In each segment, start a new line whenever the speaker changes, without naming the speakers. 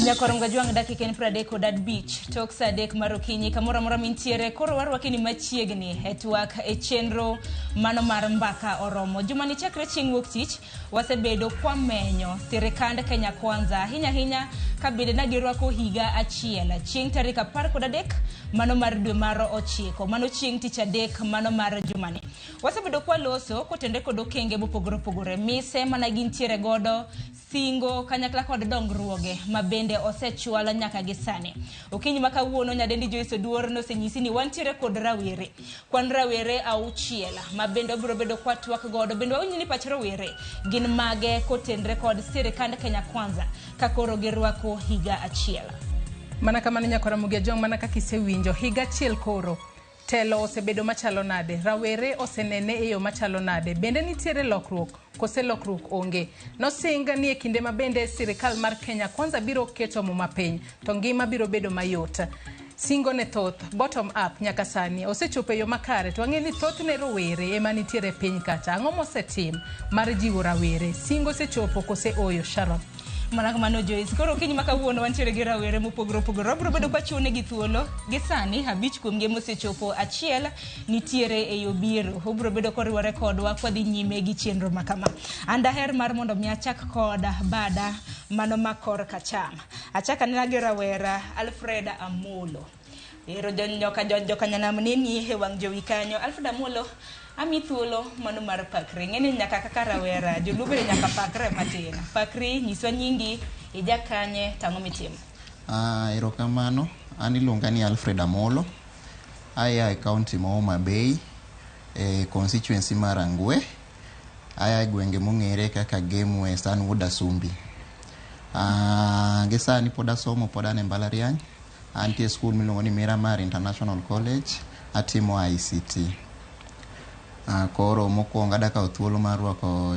Nyakorom Gajwang' dakika en 35 tok saa 3 mar okinyi kamoro amora mintiere koro warwaki ni machiegni e twak e chenro mano mar mbaka oromo. Juma ni chakre chieng' wuok tich wasebedo kwamenyo sirikand Kenya Kwanza ahinya ahinya ka bende na girwako higa achiel chieng' tarik 13 mano mar dwe mar 9 mano chieng' tich adek mano mar jumani. Wasebedo kwaloso kotenore kod okenge mopogore opogore mise mana gintiere godo singo kanyakla kod dongruoge ma bende osechwal nyaka gi sani. Okinyi ma kawuono nyadendi Joyce Oduor nosenyisi ni wantiere kod rawere. Kwan rawere 6 ma bende obiro bedo kwa twak godo. Bende wawinj ni pach rowere gin mage kotenre kod sirikand Kenya Kwanza ka koro girwako higa achiel.
Mana kamano Nyakwar Ramogi Ajwang', mana kaka isewinjo, higa achiel koro telo osebedo machalo nade? Rawere osenene e yo machalo nade? Bende nitiere lokruok kose lokruok onge? Nosing ni e kinde ma bende sirikal mar Kenya Kwanza biro keto muma piny to ngima biro bedo mayot. Singo ne thoth, bottom up, nyaka sani osechopo e yo makare to wang'eyo ni thothne rowere ema nitiere e piny kacha. Ang'o mosetim mar jiwo rawere? Singo osechopo kose oyo? Sharon.
Mana kamano Joyce. Koro okinyi ma kawuono wantiere gi rawere mopogore opogore. Wabiro bedo kwa chiwonegi thuolo. Gi sani 5 kuomgi ema osechopo, achiel nitiere e yo biro. Obiro bedo koriwore kodwa kwadhi nyime gi chenro ma kama. An daher mar mondo mi achak kod bada mano ma kor kacham. Achak anena gi rawera Alfred Amolo. Ero jonyoka jokanyanam neni e wang' jowi kanyo. Alfred Amolo, ami thuolo mano mar pakri. Ng'eni nyaka kaka rawera, joluo bende nyaka pakre matin. Pakri, nyiswa nyingi, ija kanye, tang'o mitimo.
Erokamano, an iluonga ni Alfred Amolo. Aya e county ma Homa Bay, e constituency mar Rangwe. Aya e gwenge mong'ere kaka Gem West, an wuod Asumbi. Gi sani pod asomo, pod an e mbalariany. Antie e skul miluongo ni Miramar International College, atimo ICT. Koro mokwongo adwa kawo thuolo mar rwako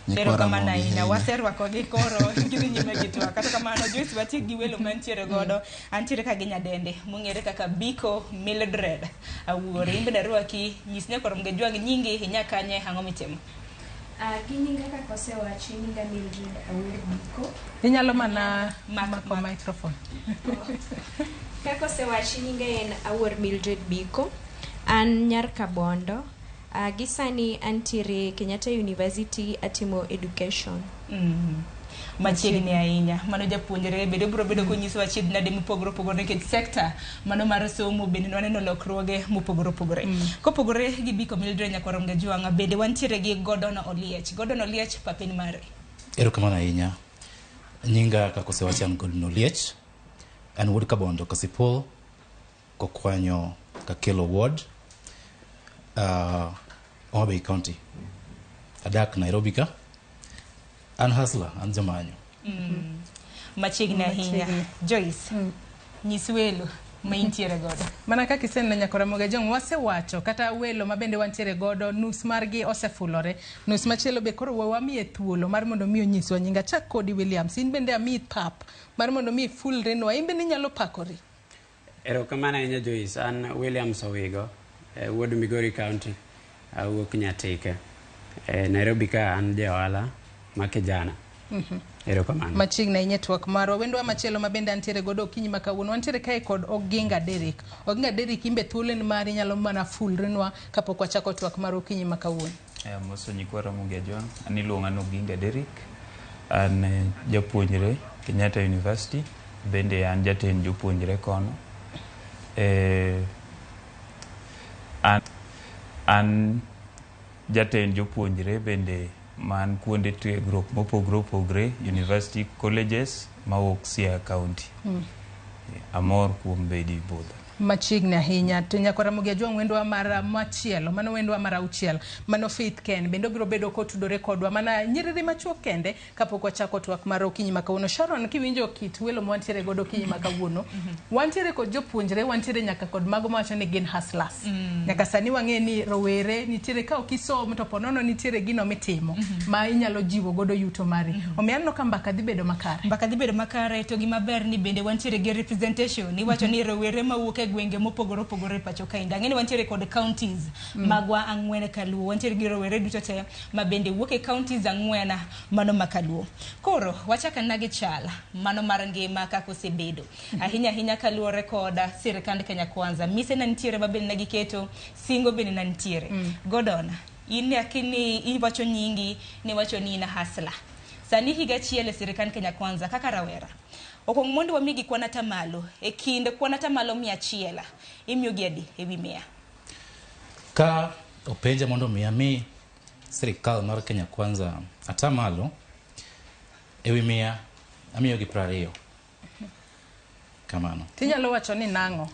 nyikwa
Erokamano
Ramogi
ahinya.
ahinya.
Waserwakogi koro gidhi nyime gi twak. Kata kamano Joyce watiek gi welo mantiere godo. Antiere ka gi nyadende mong'ere kaka Biko Mildred Awuor. In bende arwaki, nyis nyakwar Mgejwang' nyingi, inya kanye, ang'o mitimo?
Gi nyinga kaka osewachi, nyinga Mildred Awuor Biko.
Inyalo mana mako microphone.
Kaka osewachi, nyinga en Awuor Mildred Biko. An nyar Kabondo. Gi sani antiere Kenyatta University atimo education.
Machiegni ahinya. Mano japuonjre bende obiro bedo konyisowa achiedh nade mopogore opogore nikech sekta mano mar somo bende waneno lokruoge mopogore opogore. Kopogore gi Biko Mildred Nyakwar Mgejwang' bende wantiere gi Gordon Oliech. Gordon Oliech, papin mare.
Erokamano ahinya. Nyinga kaka osewachi an Gordon Oliech. An wuod Kabondo Kasipul, Kokwanyo Kakelo Ward, Homa Bay County. Adak Nairobi ka. An hustler, an jamanyo.
Machiegni ahinya. Joyce, nyis welo ma intiere godo.
Mana kaka iseneno Nyakwar Ramogi Ajwang', wasewacho kata welo ma bende wantiere godo nus margi osefulore. Nus machielo be koro wamiye thuolo mar mondo mi onyiswa nying. Achak kodi Williams, in bende amiyi pap mar mondo mi ifulrenwa, in bende inyalo pakori.
Erokamano ahinya Joyce, an Williams Owigo, wuod Migori County, awuok Nyatike. Nairobi ka an ja ohala ma kijana. Erokamano.
Machiegni ahinya e twak marwa. Wendwa machielo ma bende antiere godo okinyi ma kawuono, wantiere kae kod Oginga Derrick. Oginga Derrick, in be thuolo en mari, inyalo mana fulrinwa kapok wachako twak mar okinyi ma kawuono.
Amoso nyikwa Ramogi Ajwang', an iluonga ni Oginga Derrick. An japuonjre Kenyatta University, bende an jatend jopuonjre kono. An jatend jopuonjre bende man kuonde tiegruok mopogore opogore, university colleges mawuok Siaya County. Amor kuom bedo e budho.
Machiegni ahinya. To Nyakwar Ramogi Ajwang' wendwa mar machielo, mano wendwa mar 6, mano Faith Ken, bende obiro bedo kotudore kodwa mana nyiriri machuok kende kapok wachako twak mar okinyi ma kawuono. Sharon, kiwinjo kit welo mwantiere godo okinyi ma kawuono, wantiere kod jopuonjre, wantiere nyaka kod mago mawacho ni gin hustlers. Nyaka sani wang'e ni rowere nitiere ka ok isom to ponono nitiere gino mitimo ma inyalo jiwo godo yuto mari. Omiyo aneno ka mbaka dhi bedo makare.
Mbaka dhi bedo makare to gima ber ni bende wantiere gi representation. Iwacho ni rowere mawuok e gwenge mopogore opogore e pacho kaendi. Ang'e ni wantiere kod counties magwa ang'wen kaluo. Wantiere gi rowere duto te ma bende wuok e counties ang'wen mano ma kaluo. Koro wachak ana gi chal mano mar ngima kaka osebedo. Ahinya ahinya kaluwore kod sirikand Kenya Kwanza. Mise na nitiere ma bende ne giketo, singo bende na nitiere. Gordon, in akini iwacho nyingi niwacho ni in hustler. Sani higa achiel e sirikand Kenya Kwanza kaka rawera. Okuong mondo wamigi kwan atamalo e kind kwan atamalo 100 imiyogi adi ewi 100?
Ka openja mondo mi ami sirikal mar Kenya Kwanza atamalo ewi 100, amiyogi 20. Kamano.
Tinyalo wacho ni nang'o?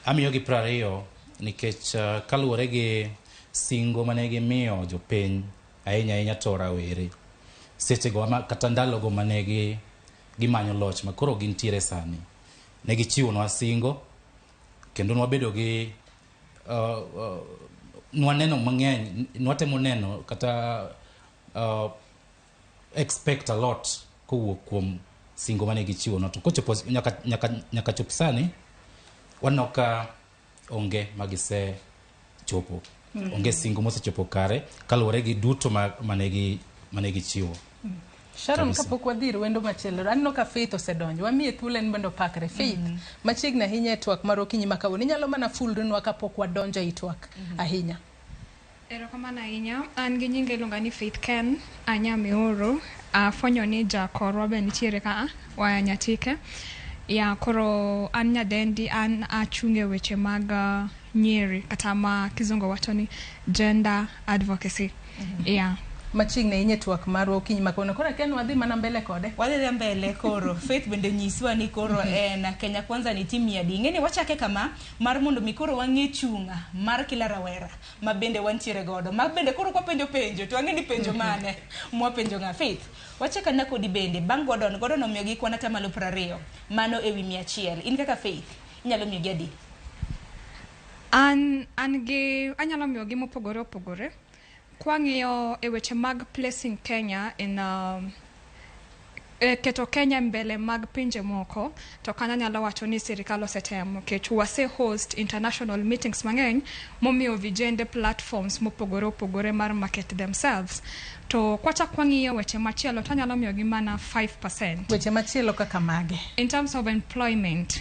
Amiyogi 20 nikech kaluwore gi singo mane gimiyo jopiny ahinya ahinya to rawere sechego ama kata ndalogo mane gimanyo loch ma koro gintiere sani, ne gichiwonwa singo kendo nwabedo gi nwaneno mang'eny, nwatemo neno kata expect a lot kowuok kuom singo mane gichiwonwa, to kochopo nyaka chop sani waneno ka onge magise chopo, onge singo mosechopo kare kaluwore gi duto mane gichiwo.
Sharon,
Kabisa.
kapok wadhi ir wendo machielo, aneno ka Faith osedonjo. Wamiye thuolo en bende opakre. Faith, machiegni ahinya e twak mar okinyi ma kawuono. Inyalo mana fulrinwa kapok wadonjo ei twak ahinya.
Erokamano ahinya. An gi nyinga iluonga ni Faith Ken Anyamiuru. Afwenyo ni jakorwa be nitiere ka wa Nyatike. Ya koro an nyadendi, an achung' e weche mag nyiri kata ma kizungu wacho ni gender advocacy. Yeah.
Machiegni ahinya e twak marwa okinyi ma kawuono. Koro akia ni wadhi mana mbele kode.
Wadhi mbele koro. Faith bende nyiswa ni koro en Kenya Kwanza ni timi adi. Ing'e ni wachake kama mar mondo mi koro wang'e chunga mar kila rawera ma bende wantiere godo. Ma bende koro kwapenjo penjo to wang'e ni penjo mane mwapenjo ng'a. Faith, wachako ana kodi bende bang' Gordon, Gordon omiyogi kwan atamalo 20 mano ewi 100. In kaka Faith, inyalo miyogi adi?
An gi anyalo miyogi mopogore opogore. Kwang'iyo e weche mag placing Kenya in keto Kenya mbele mag pinje moko, to kanyo anyalo wacho ni sirikal osetemo nikech wase host international meetings mang'eny momiyo vijende platforms mopogore opogore mar market themselves. To kwachak wang'iyo weche machielo to anyalo miyogi mana 5%.
Weche machielo kaka mage?
In terms of employment,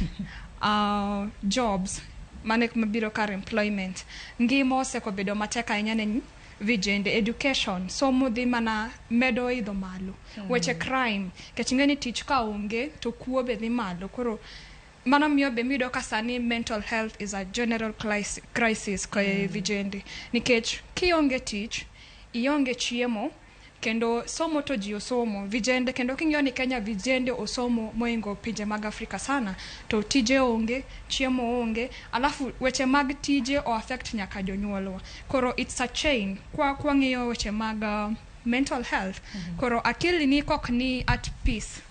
jobs, mane mabiro kar employment, ngima osekobedo matek ahinya ne vijende. Education, somo dhi mana medo idho malo. Weche crime, nikech ing'e ni tich ka onge to kuo be dhi malo. Koro mano miyo be miyudo ka sani mental health is a general crisis kwa vijende. Nikech kionge tich, ionge chiemo, kendo somo to ji osomo vijende, kendo king'iyo ni Kenya vijende osomo moingo pinje mag Afrika sana, to tije onge, chiemo onge, alafu weche mag tije o affect nyaka jonyuolwa. Koro it's a chain. Kwa kwang'iyo weche mag mental health, koro akili ni kok ni at peace,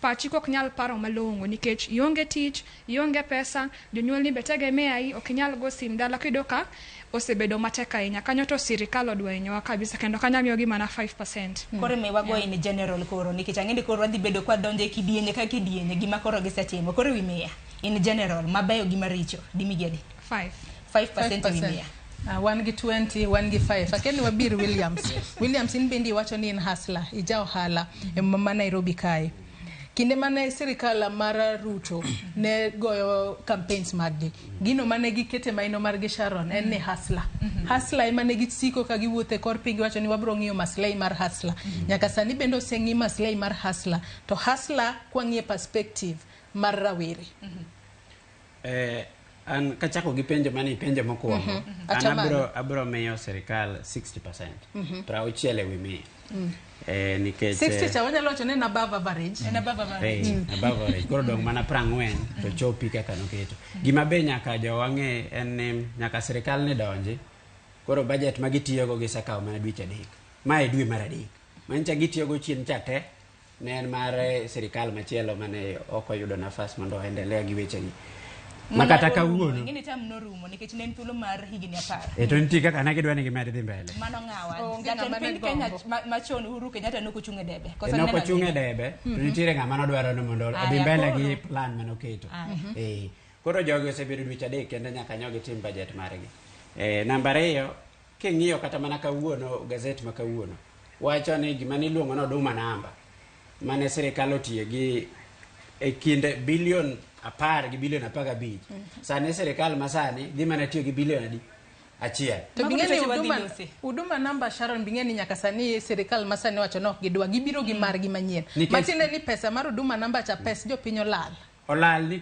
pachi kok nyal paro malong'o nikech ionge tich, ionge pesa, jonyuolni be tegemeai, ok inyal go sim dala, kiyudo ka osebedo matek ahinya. Kanyo to sirikal odwa hinyowa kabisa, kendo kanyo miyogi mana 5%.
Koro miwago in general koro nikech ang'e ni koro wadhi bedo kwa donjo e kidienje ka kidienje gima koro gisetimo. Koro ewi 100 in general mabeyo gi maricho dimigi adi?
5.
5% ewi 100.
Wan gi 20, wan gi 5. Akia ni wabir Williams. Williams, in bende iwacho ni in hustler, ija ohala e ma Nairobi kae. Kinde mane sirikal mar Ruto ne goyo campaigns maggi, gino mane gikete maino margi Sharon en ni hustler. Hustler ema ne gisiko ka giwuotho e kor piny giwacho ni wabiro ng'iyo maslahi mar hustler. Nyaka sani bende oseng'i maslahi mar hustler. To hustler kwang'iye perspective mar rawere.
An kachako gi penjo mane ipenjo mokwongo, an
Atamalo.
abiro miyo sirikal 60%, 60 ewi 100. Nikech
60 cha wanyalo wacho ni en above average.
En above average.
Above average. Koro dong' mana 40 to chopi kaka noketo. Gima be nyaka jowa ng'e en ni nyaka sirikal ni donji. Koro budget ma gitiyogo gisekawo mana dweche 3. Ma e dwe mar 3. Manyicha gitiyogo chien cha te ne en mar sirikal machielo mane ok oyudo nafas mondo oendelea gi wechegi. Ma kata kawuono.
Ing'e ni tam norumo nikech ne en thuolo mar higni 10.
E to nitie kaka ne gidwa ni gimed dhi mbele.
Mano ng'awa.
Onge
Jatend
ng'ama ne
piny Kenya
gombo.
machon Uhuru Kenyatta ne ok ochung' e debe. Koso
Ne ok
neno
ochung' e
ang'e?
debe, to nitiere ng'ama nodwaro ni mondo odhi
Aya,
mbele
koro.
gi plan manoketo.
Aya.
Koro jogi osebedo dweche 3 kende nyaka nyo gitim budget margi. Namba 2, king'iyo kata mana kawuono, gazet ma kawuono wacho ni gima niluongo ni Huduma Namba mane sirikal otiyo gi e kind bilion 10 gi bilion 15. Sani sirikal masani dhi mana tiyo gi bilion adi? 1.
To
Mago
bing'e ni
duto wadhi
huduma,
lose.
huduma namba Sharon bing'e ni nyaka sani sirikal masani wacho ni ok gidwa gibiro gi margi manyien.
Nikech-
Matiende ni pesa mar huduma namba cha pes jopiny olal.
Olal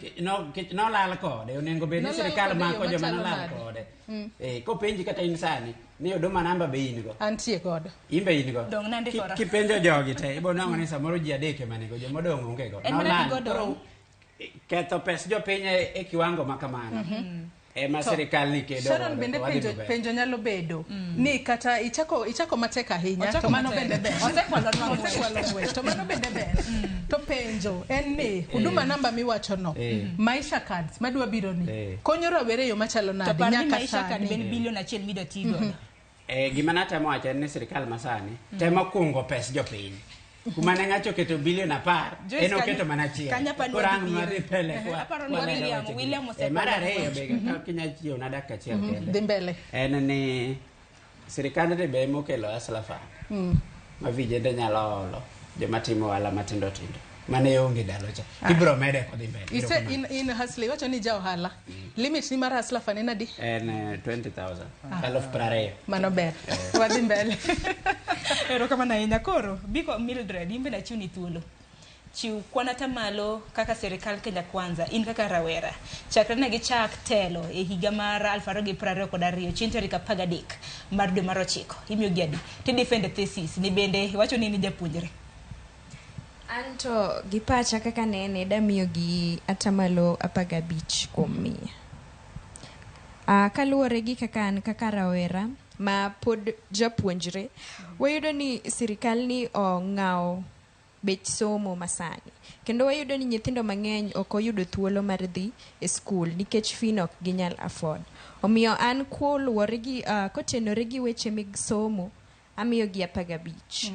nolal kode, onego bed ni
Nolal
sirikal
kode
mako
yo
joma
machalo
nolal
nade?
kode. Kopenji kata in sani ni Huduma Namba be in go?
Antie godo.
In be in go?
Dong' nandikora.
Kipenjo jogi te, ibo nwang'o ni samoro ji 3 ema nigo, jomodong' onge go.
En mana
Nolal.
gigo dong'.
Koro, ketho pes jopiny e kiwango ma kamano. Ema sirikal ni kedo
Sharon
godo,
bende
to wadhi
penjo,
maber.
penjo nyalo bedo ni kata ichako matek ahinya
Ochako
to mano
matek.
bende ber.
Osekwalo ng'wech.
Osekwalo ng'wech, to mano bende ber. To penjo en ni huduma namba miwacho no Maisha cards madwa biro ni konyo rawere e yo machalo
To
nade
par ni
nyaka
Maisha card
sani.
ben bilion 1 midwa ti godo.
Gima natemo wacho en ni sirikal masani temo kungo pes jopiny. Kuma ne ng'ato oketo bilion 10,
Joyce,
en oketo mana 1.
kanyo apani
Koro ang'
wadhi
madhi
biro.
mbele kwa
Aparo ni
walero
William,
wechegi.
William osekwalo
Mar ariyo
ng'wech.
be ka kinya chiewo na dakika achiel kende.
Dhi mbele.
En ni sirikandni be emokelo Hustler Fund. Ma vijende nyalo holo joma timo ohala matindo tindo. Mane onge ndalo cha. Ibiro mede kodhi mbele.
Ise in Hustler iwacho ni ja ohala. Limit ni mar Hustler Fund en adi?
En 20,000. 20,000.
Mano ber. Wadhi mbele.
Erokamano ahinya. Koro, Biko Mildred, in bende achiwni thuolo. Chiw kwan atamalo kaka sirikal Kenya Kwanza, in kaka rawera. Chakre ne gichak telo e higa mar 2022, chieng' tarik 13 mar dwe mar 9, imiyo gi adi? Ti defend thesis ni bende iwacho ni in japuonjre.
Anto gi pacha kaka nene damiyo gi atamalo 15 kuom 100. Kaluwore gi kaka an kaka rawera ma pod japuonjre, wayudo ni sirikal ni ong'awo bech somo masani. Kendo wayudo ni nyithindo mang'eny ok oyudo thuolo mar dhi e skul nikech fee no ok ginyal afford. Omiyo an koluwore gi kotenore gi weche meg somo, amiyo gi 15.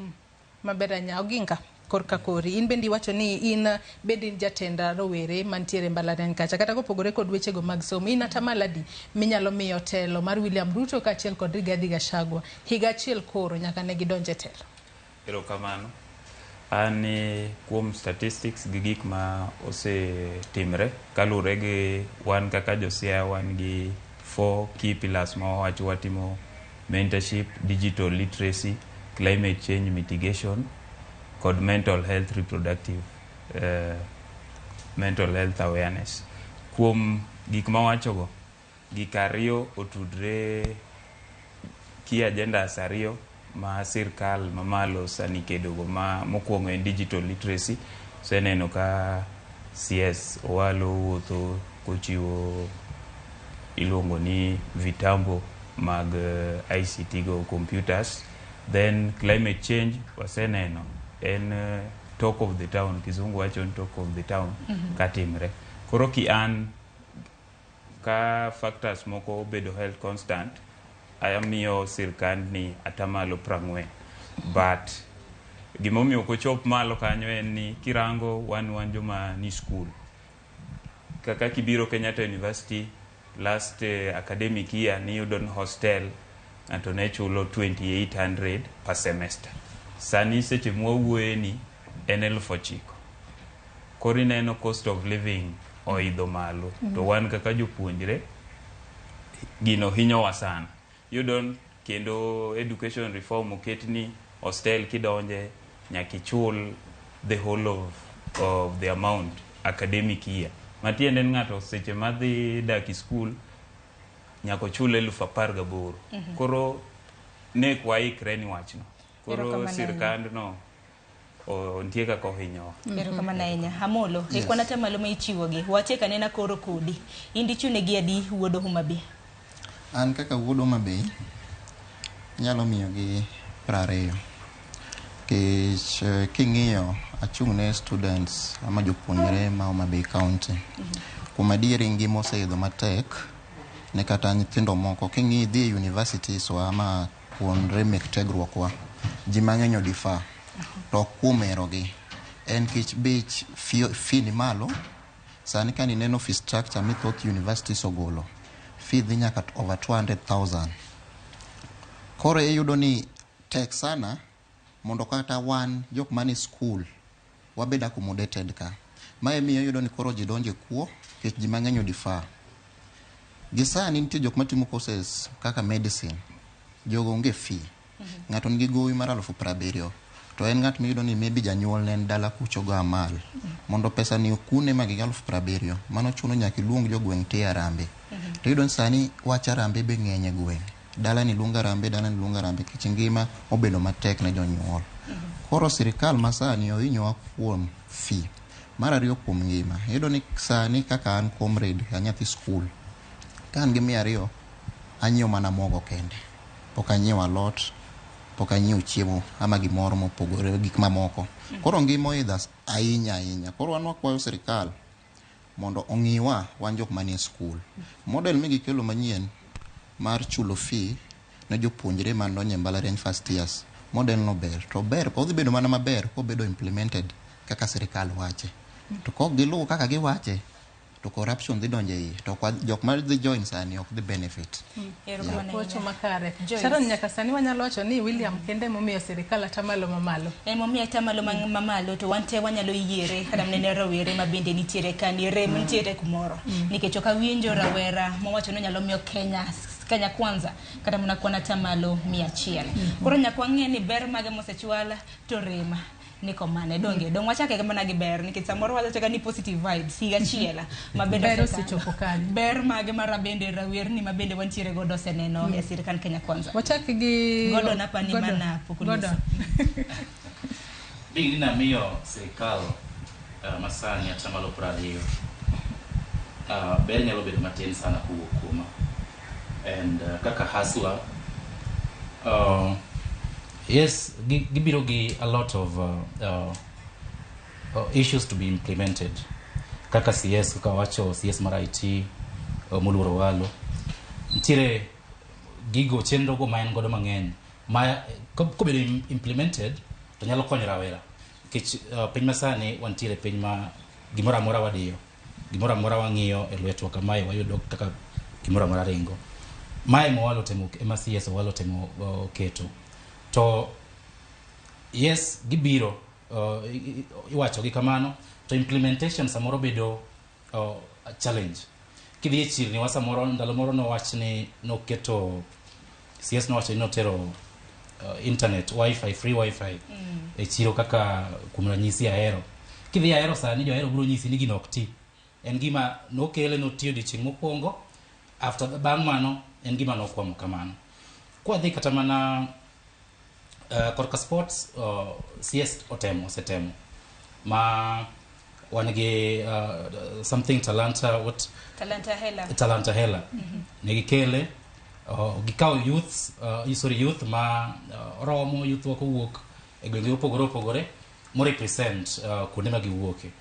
Maber ahinya. Oginga, korka kori. In bende iwacho ni in bende in jatend rowere mantiere mbalariany kacha. Kata kopogore kod wechego mag somo, in atamalo adi minyalo miyo telo mar William Ruto kaachiel kod Rigathi Gachagua higa achiel koro nyaka ne gidonj e telo?
Erokamano. An kuom statistics gi gik ma osetimre kaluwore gi wan kaka jo Siaya wan gi 4 key pillars ma wawacho watimo mentorship, digital literacy, climate change mitigation kod mental health reproductive mental health awareness. Kuom gik mawachogo, gik ariyo otudre key agendas ariyo ma sirkal mamalo sani kedogo ma mokwongo en digital literacy. Oseneno ka CS Owalo wuotho kochiwo iluongo ni vitambo mag ICT go computers. Then climate change waseneno en talk of the town, kizungu wacho ni talk of the town katimre. Koro ki an ka factors moko obedo held constant, amiyo sirkandni atamalo 40. But gimomiyo ok ochop malo kanyo en ni kirango wan joma ni school. Kaka kibiro Kenyatta University last academic year niyudo ni hostel ng'ato ne chulo 2800 per semester. Sani seche mwawuoye ni en 9,000. Koro ineno cost of living oidho malo. To wan kaka jopuonjre gino hinyowa sana. Iyudo kendo education reform oket ni hostel kidonje nyaka ichul the whole of the amount academic year. Matiende ni ng'ato seche madhi dak e school nyaka ochul 18,000. Koro ne ok waikre ni wachno. Koro
Erokamano ahinya.
sirkandno nitie kaka ohinyowa.
Erokamano ahinya. Amolo, e kwan atamalo ma ichiwogi, watiek anena koro kodi. In dichiwnegi adi wuod Homa Bay?
An kaka wuod Homa Bay, anyalo miyogi 20. Nikech king'iyo achung' ne students ama jopuonjre ma Homa Bay County. Kuom adieri ngima oseidho matek ne kata nyithindo moko. King'iyo idhi e universities wa ama kuonde mek tiegruok wa, ji mang'eny o defer. To ok kuom herogi. En nikech bech fee ni malo, Sani ka nineno fee structure mi thoth universities ogolo, fee dhi nyaka over 200,000. Koro iyudo ni tek sana mondo kata wan jok mane school wabed accommodated ka. Mae miyo iyudo ni koro ji donjo e kuo nikech ji mang'eny o-defer. Gi sani nitie jok matimo courses kaka medicine, jogo onge fee. Ng'ato nigi gowi mar 70,000 to en ng'at miyudo ni maybe janyuol ne en dala kucho go amal. Mondo pesa ni okune ma gik 70,000, mano chuno nyaka iluong jogweng' te arambe. To iyudo ni sani wach arambe be ng'eny e gweng'. Dala ni luongo arambe, dala ni luongo arambe nikech ngima obedo matek ne jonyuol. Koro sirikal masani ohinyowa kuom fee. Mar ariyo kuom ngima. Iyudo ni sani kaka an comrade, a nyathi school, ka an gi 200, anyiewo mana mogo kende. Pok anyiewo alot, pok anyiewo chiemo ama gimoro mopogore gik mamoko. Koro ngima oidho ahinya ahinya. Koro wan wakwayo sirikal mondo ong'iwa wan jok manie school. Model migikelo manyien mar chulo fee ne jopuonjre mandonjo e mbalariany first years, model no ber. To ber, odhi bedo mana maber kobedo implemented kaka sirikal wache. To kok giluwo kaka giwache, to corruption dhi donjo e iye. To jok ma dhi join sani ok dhi benefit.
Erokamano
Wacho
ahinya.
makare.
Joyce.
Sharon, nyaka sani wanyalo wacho ni William kende momiyo sirikal atamalo mamalo.
Emomiyo atamalo mamalo to wan te wanyalo yiere kata mana ne rawere ma bende nitiere kani rem nitiere kumoro nikech ok awinjo rawera mowacho ni onyalo miyo Kenya Kenya Kwanza kata mana kwan atamalo 100. Koro nyaka wang'e ni ber mage mosechwal to rem ni komane donge dong wachake mana gi ber nikech samoro wachachaka ni positive vibes higa achiel ma bende
Ber
osekalo.
osechopo kanye?
Ber mage ma bende rawerni ma bende wantiere godo oseneno e sirikand Kenya Kwanza.
Wachak gi
Gordon apani
Gordon.
mana pok onyiso.
Gordon.
Bing ni namiyo sirikal masani atamalo 20. Ber nyalo bedo matin sana kowuok kuoma. And kaka hustler, yes, gibiro gi a lot of issues to be implemented. Kaka CS, kaka wacho CS mar IT, moluoro Owalo. Nitiere gigo chenro go ma en godo mang'eny ma kobedo implemented to nyalo konyo rawera nikech piny masani wantiere piny ma gimoro amora wadiyo gimoro amora wang'iyo e lwetwa kamae wayudo kaka gimoro amora ringo mae ema Owalo temo ema CS Owalo temo keto to yes gibiro iwacho gi kamano to implementation samoro bedo challenge kidhi e chirni wa samoro ndalo moro nowach ni noketo CS nowacho ni notero internet wifi free wifi e chiro kaka kuom ranyisi Ahero kidhi Ahero sani jo Ahero biro nyisi ni gino ok ti en gima nokele notiyo odiochieng' mokwongo after bang' mano en gima nokwamo kamano kwadhi kata mana korka sports CS otemo osetemo ma wan gi something talanta what
Talanta Hela.
Talanta Hela negikele gikawo youths sorry youth ma romo youth wa kowuok e gwenge mopogore opogore mo represent kuonde ma giwuoke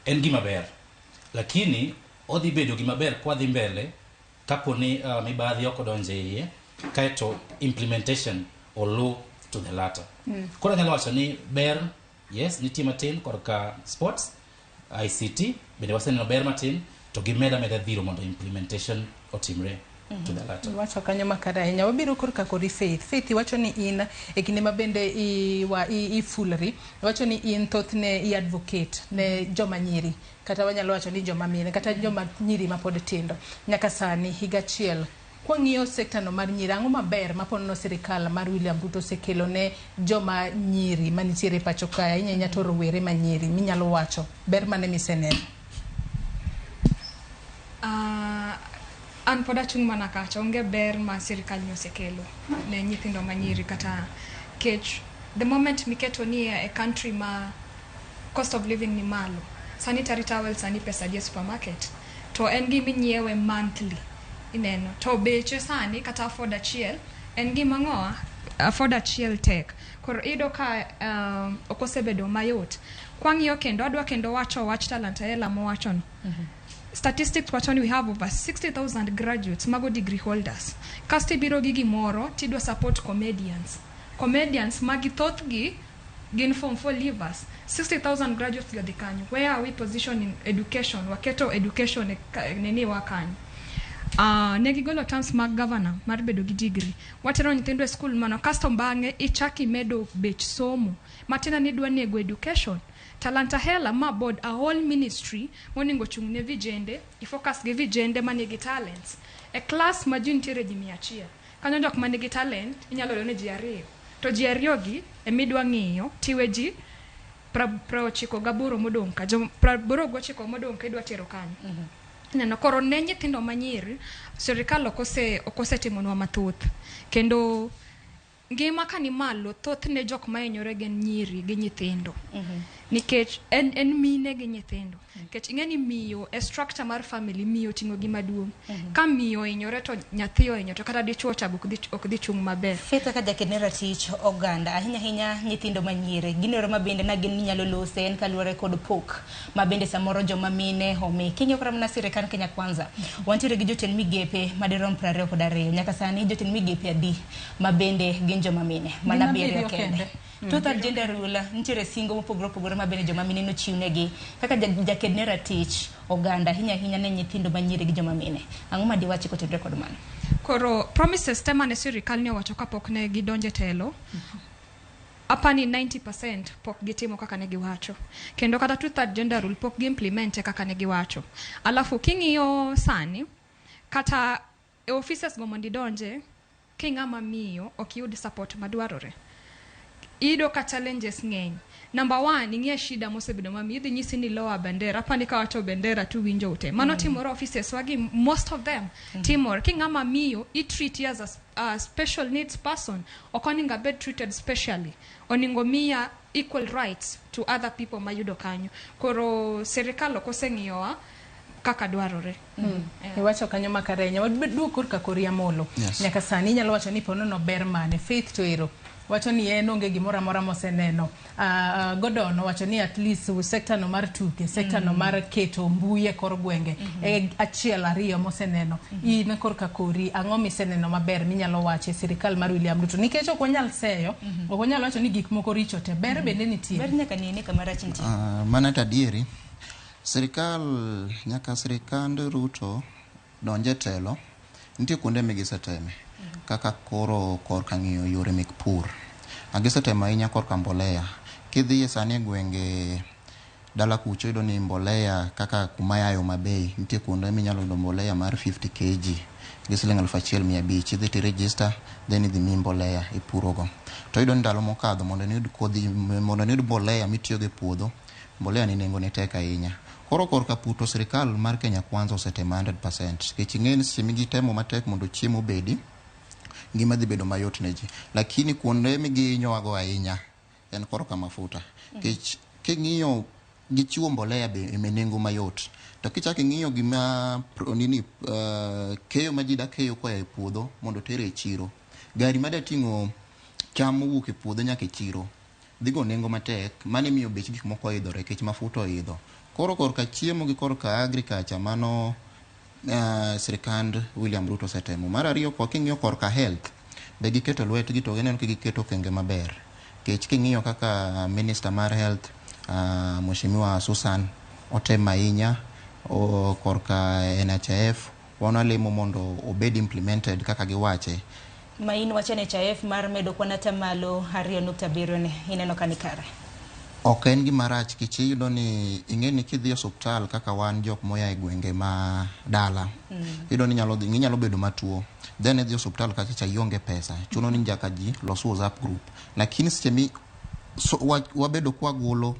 en gima ber lakini odhi bedo gima ber kwadhi mbele kapo ni mibadhi ok odonjo e iye kaeto implementation olu to the latter koro anyalo wacho ni ber yes nitie matin korka sports ICT bende waseneno ber matin to gimeda meda dhiro mondo implementation otimre to the latter.
Iwacho kanyo makare ahinya. Wabiro korka kodi Faith. Faith iwacho ni in e kinde ma bende ifulri, iwacho ni in thothne i advocate ne joma nyiri kata wanyalo wacho ni joma mine kata joma nyiri mapod tindo. Nyaka sani higa achiel kwang'iyo sekta no mar nyiri, ang'o maber ma ponono sirikal mar William Ruto osekelo ne joma nyiri manitiere e pacho kae, ahinya ahinya to rowere ma nyiri minyalo wacho ber mane miseneno?
An pod achung' mana kacha onge ber ma sirikal ni osekelo ne nyithindo manyiri kata kech the moment miketo ni e country ma cost of living ni malo sanitary towel sani pesa adi e supermarket to en gima inyiewe monthly ineno to beche sani kata afford achiel en gima ng'owa afford achiel tek koro iyudo ka ok osebedo mayot kwang'iyo kendo adwa kendo wacho wach Talanta Hela mowachono statistics wacho ni we have over 60,000 graduates mago degree holders kasto ibiro gi gimoro tidwa support comedians comedians magi thothgi Gin form 4 leavers. 60,000 graduates ga dhi kanyo. Where are we positioning education? Waketo education e nini wa kanyo. Ne gigolo terms mag governor mar bedo gi degree. Watero nyithindo e school mano kasto bang'e ichak imedo bech somo. Matiende ni idwa nego education. Talanta Hela ma board a whole ministry monego chung' ne vijende, ifocus gi vijende manigi talents. E class ma ji nitiere ji 100. Kanyo jok manigi talent inyalo yudo ni ji 2. To ji 2 gi emidwa ng'iyo tiwe ji 98 modong' ka. Jo 89 modong' ka idwa tero kanyo. Neno koro ne nyithindo manyiri sirikal ok osetimonwa mathoth. Kendo ngima ka ni malo thothne jok mahinyore gin nyiri gi nyithindo. Nikech en mine gi nyithindo. Nikech ing'e ni miyo e structure mar family miyo ting'o gima duong'. Ka miyo ohinyore to nyathi ohinyore to kata dichuo cha ok dhi chung' maber.
Faith kaka jaked ne ratich oganda ahinya ahinya nyithindo manyiri gin yore ma bende na gin minyalo lose en kaluwore kod pok ma bende samoro joma mine omi. King'iyo kata mana sirikand Kenya Kwanza wantiere gi jotend migepe madirom 22 nyaka sani jotend migepe adi ma bende gin joma mine mana 7 kende. Two-third gender rule nitiere singo mopogore opogore ma bende joma mine nochiwnegi kaka jaked ne ratich oganda ahinya ahinya ne nyithindo manyiri gi joma mine. Ang'o ma diwachi kotenore kod mano?
Koro promises te mane sirikal ne owacho kapok ne gidonjo e telo, apani 90% pok gitimo kaka ne giwacho. Kendo kata two-third gender rule pok gi-implement kaka ne giwacho. Alafu king'iyo sani, kata e offices go mondo idonje, king'ama miyo ok yud support madwarore. Iyudo ka challenges ng'eny. Number 1, ing'e shida mosebedo mami, idhi nyisi ni lower bendera, apani kawacho bendera tu winjo ute. Mano timore offices wagi, most of them timore. King'ama miyo, i treat as a special needs person, ok oningo abed treated specially. Oningo miya equal rights to other people mayudo kanyo. Koro sirikal ok oseng'iyowa kaka dwarore.
Iwacho kanyo makare ahinya. Waduog korka kori Amolo.
Yes.
Nyaka sani inyalo wacho ni ponono ber mane. Faith to ero wacho ni en onge gimoro amora moseneno. Gordon owacho ni at least sekta no mar tuke, sekta no mar keto mbui e kor gwenge, e achiel ariyo moseneno. In korka kori, ang'o miseneno maber minyalo wacho e sirikal mar William Ruto? Nikech ok wanyal seyo, ok wanyal wacho ni gik moko richo te. Ber bende nitie.
Ber nyaka nene kama rach nitie.
Mano to adieri. Sirikal nyaka sirikand Ruto donje telo, nitie kuonde migiseteme. Kaka koro korka ng'iyo yore mek pur. Gisetemo ahinya korka mbolea. Kidhiye sani e gwenge dala kucho iyudo ni mbolea kaka kuma yaye Homa Bay, nitie kuonde minyalo yudo mbolea mar 50 kg gi siling 1500. Idhi ti register, then idhi miyi mbolea ipurogo. To iyudo ni ndalo mokadho mondo niyud kodhi, mondo niyud mbolea mitiyogo e puodho, mbolea ni nengone tek ahinya. Koro korka pur to sirikal mar Kenya Kwanza osetemo 100%. Nikech ing'e ni seche migitemo matek mondo chiemo obedi, ngima dhi bedo mayot ne ji. Lakini kuonde migihinyowago ahinya en korka mafuta. Nikech king'iyo gichiwo mbolea be e nengo mayot. To kichako ing'iyo gima nini keyo ma ji da keyo koa e puodho mondo oter e chiro. Gari ma da ting'o cham mowuok e puodho nyaka e chiro dhi go nengo matek, mano imiyo bech gik moko oidhore nikech mafuta oidho. Koro korka chiemo gi korka agriculture mano sirikand William Ruto osetemo. Mar ariyo kwa king'iyo korka health be giketo lwetgi to gineno ka giketo okenge maber. Nikech king'iyo kaka minister mar health Mheshimiwa Susan otemo ahinya korka NHIF wan walemo mondo obed implemented kaka giwache.
Ma in wach NHIF mar medo kwan atamalo 2.7 ni ineno ka ni kare?
Ok en gima rach nikech iyudo ni ing'e ni kidhi e osuptal kaka wan jok moya e gwenge ma dala, iyudo ni inyalo bedo matuo, then idhi osuptal kacha cha ionge pesa, chuno ni nyaka ji los WhatsApp group. Lakini seche mi wabedo kwagolo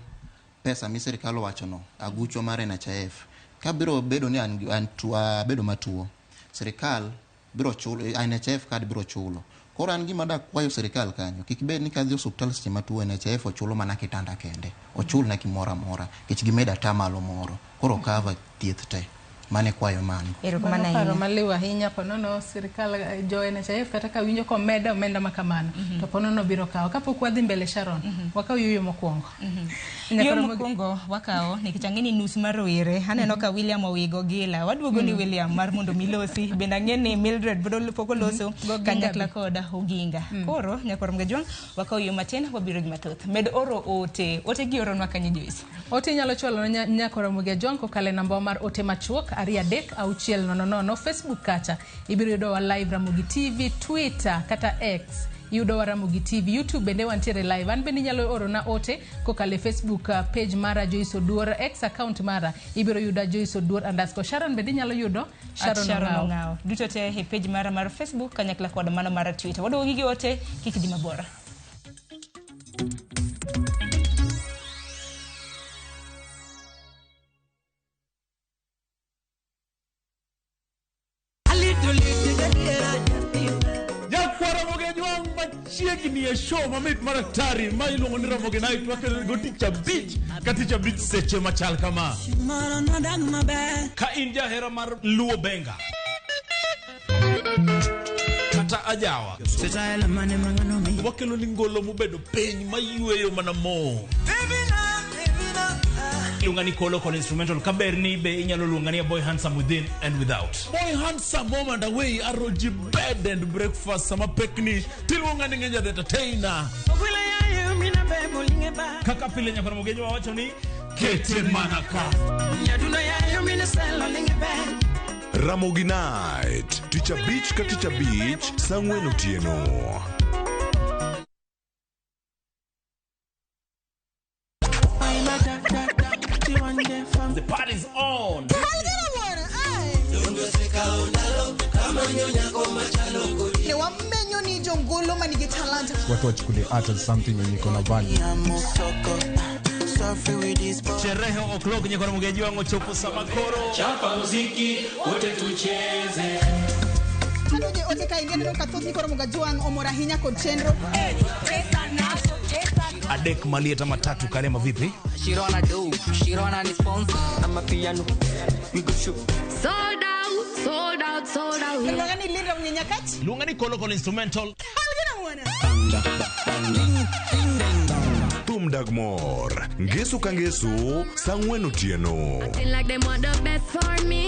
pesa mi sirikal owachono aguchwa mar NHIF, kabiro bedo ni an abedo matuo, sirikal biro chulo, NHIF card biro chulo. Koro an gima dak kwayo sirikal kanyo, kik bed ni kadhi osuptal seche matuo NHIF ochulo mana kitanda kende, ochul na gimoro amora, nikech gimedo atamalo moro, koro cover thieth te. Mane kwayo mano.
Erokamano
Mano paro
ahinya.
maliw ahinya ponono sirikal jo NHIF kata ka winjo komeda omenda ma kamano to ponono biro kawo. Kapok wadhi mbele Sharon, wakaw yueyo mokwongo.
Yo
Nyakoro
mokwongo wakawo nikech ang'e ni nus mar rowere aneno ka William owigo gila waduogo ni William mar mondo milosi bende ang'e ni Mildred bro pok oloso
Goginga
kanyakla
be.
kod Oginga koro nyakwar Mgajwang' wakawo yo matin wabiro gi mathoth med oro ote ote gi oronwa kanye Joyce.
Ote inyalo chwalo ne Nyakoro Mugejwang' kokalo e namba mar ote machuok 23600. Facebook kacha ibiro yudowa live Ramogi TV, Twitter kata X yudowa Ramogi TV, YouTube bende wantiere live. An bende inyalo orona ote kokalo e Facebook page mara Joyce Oduor, X account mara ibiro yuda Joyce Oduor underscore. Sharon bende inyalo yudo
At
Sharon
Sharon
Ong'awo.
Ong'awo duto te e page mara mar Facebook kanyakla kod mano mar Twitter waduogo gi ote kik dhi mabor.
Nyakwara Ramogi machiegni e show mamit mar atari ma iluongo ni Ramogi Night wakelo go tich abich ka tich abich seche machal kama. Ka in jahera mar Luo Benga kata ajawa wakelo ni ngolo mobedo piny mayweyo mana mo.
Iluonga ni Kolo kod instrumental kaber ni be inyalo luonga ni a boy handsome within and without.
Boy handsome home and away aroji bed and breakfast sama pekni tiluonga ni ng'enya the entertainer.
Kaka pile nyakwar Ramogi wawacho ni kete mana ka.
Ramogi Night, tich abich ka tich abich, saa ang'wen otieno.
The party's on.
Ne wamenyo ni jongolo manigi talanta.
Watu wachukulie art as something yenye iko na value.
Sherehe o'clock nyakwar Ramogi wang'o chopo sama koro.
Chapa muziki wote tucheze.
Kanoje ote ka ingia neno ka thoth nyikoro Mugajwang' omor ahinya kod chenro.
Adek maliet ama tatu kale mavipi?
Shirona do, Shirona ni sponsor. I'm a piano. We go show.
Sold out, sold out, sold out.
Luonga ni Linda Mnyenyakach.
Luonga ni Kolo kod instrumental.
Thum dag mor, ngeso ka ngeso, saa ang'wen otieno.
Acting like they want the best for me.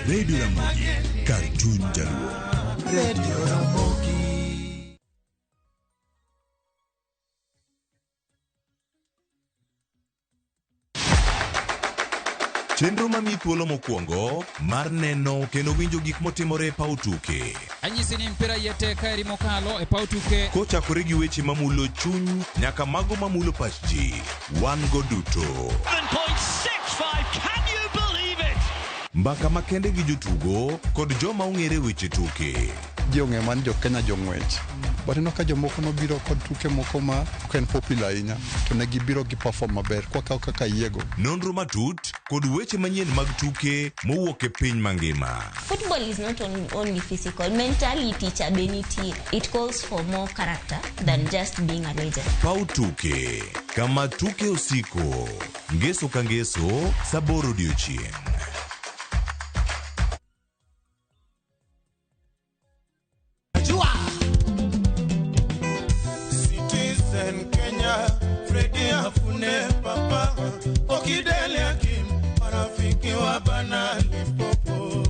Radio Ramogi, kar chuny Jaluo.
Radio Ramogi.
Chenro mamiyi thuolo mokwongo mar neno kendo winjo gik motimore e paw tuke.
Anyisi ni mpira iye tek kaeri mokalo e paw tuke.
Kochakore gi weche mamulo chuny nyaka mago mamulo pach ji, wan go duto.
7.65. Can you believe it?
Mbaka makende gi jotugo kod joma ong'ere weche tuke.
Ji ong'eyo mana ni jo Kenya jong'wech. But ineno ka jomoko nobiro kod tuke moko ma ok en popular ahinya to ne gibiro gi perform maber kwakawo kaka yiego.
Nonro matut kod weche manyien mag tuke mowuok e piny mangima.
Football is not only physical. Mentality cha be nitie. It calls for more character than just being a legend.
Paw tuke kama tuke osiko. Ngeso ka ngeso saa aboro odiochieng'.
Citizen Kenya, Freddy Afune Papa, Okidele Akim, marafiki wa Bana Limpopo,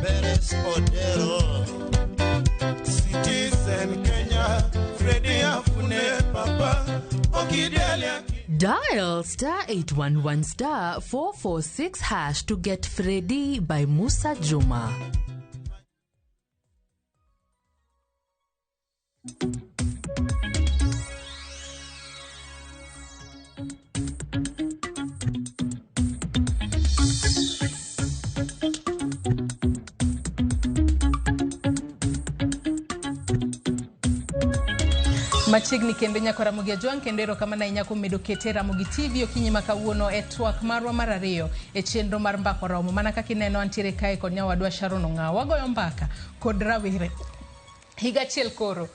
Beres Odero. Citizen Kenya, Freddy Afune Papa, Okidele Akim.
Dial star 811 star 446 hash to get Freddy by Musa Juma.
Machiegni kendo nyako Ramogi Ajwang' kendo erokamano ahinya kuom medo kete Ramogi TV okinyi ma kawuono e twak marwa mar ariyo e chenro mar Mbaka Oromo. Mana kaka ineno antiere kae kod nyawadwa Sharon Ong'awo. Wagoyo mbaka kod rawere. Higa achiel koro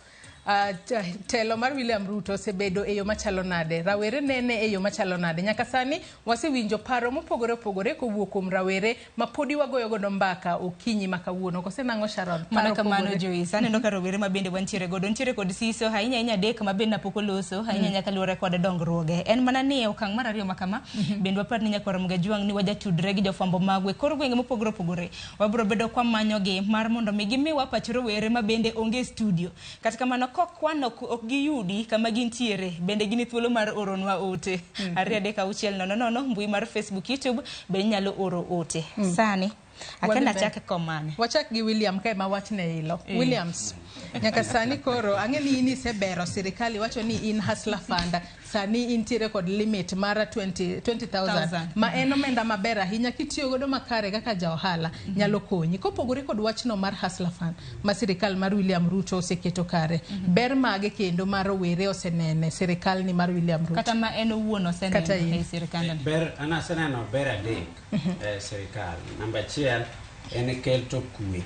telo mar William Ruto osebedo e yo machalo nade? Rawere nene e yo machalo nade? Nyaka sani wasewinjo paro mopogore opogore kowuok kuom rawere ma podi wagoyo godo mbaka okinyi ma kawuono. Kose nang'o Sharon?
Mana
Paro
kamano
opogore.
Joyce, aneno ka rowere ma bende wantiere godo nitiere kod siso ahinya ahinya adek ma bende napok oloso ahinya ahinya kaluwore kod dongruoge. En mana ni e okang' mar ariyo ma kama bende wapar ni nyakwar Ramogi Ajwang' ni wajatudre gi jofwambo magwa e kor gwenge mopogore opogore. Wabiro bedo kwamanyogi mar mondo mi gimiwa pach rowere ma bende onge e studio. Kata kamano kokwan ok giyudi kama gintiere bende gin thuolo mar oronwa ote. 2 3 6 0 0 mbui mar Facebook, YouTube be inyalo oro ote. Sani akena chak komane.
Wachak gi William kae ma wachne ilo. Williams, nyaka sani koro ang'e ni in isebero sirikal iwacho ni in hustler fund sani intiere kod limit mar 20,000 ma en omenda maber ahinya kitiyo godo makare kaka ja ohala nyalo konyi. Kopogore kod wachno mar hustler fund ma sirikal mar William Ruto oseketo kare, ber mage kendo ma rowere osenene sirikal ni mar William Ruto?
Kata ma en owuon
Kata
oseneno
in.
e sirikandno.
Ber, an aseneno ber adek e sirikal. Namba achiel en keto kwe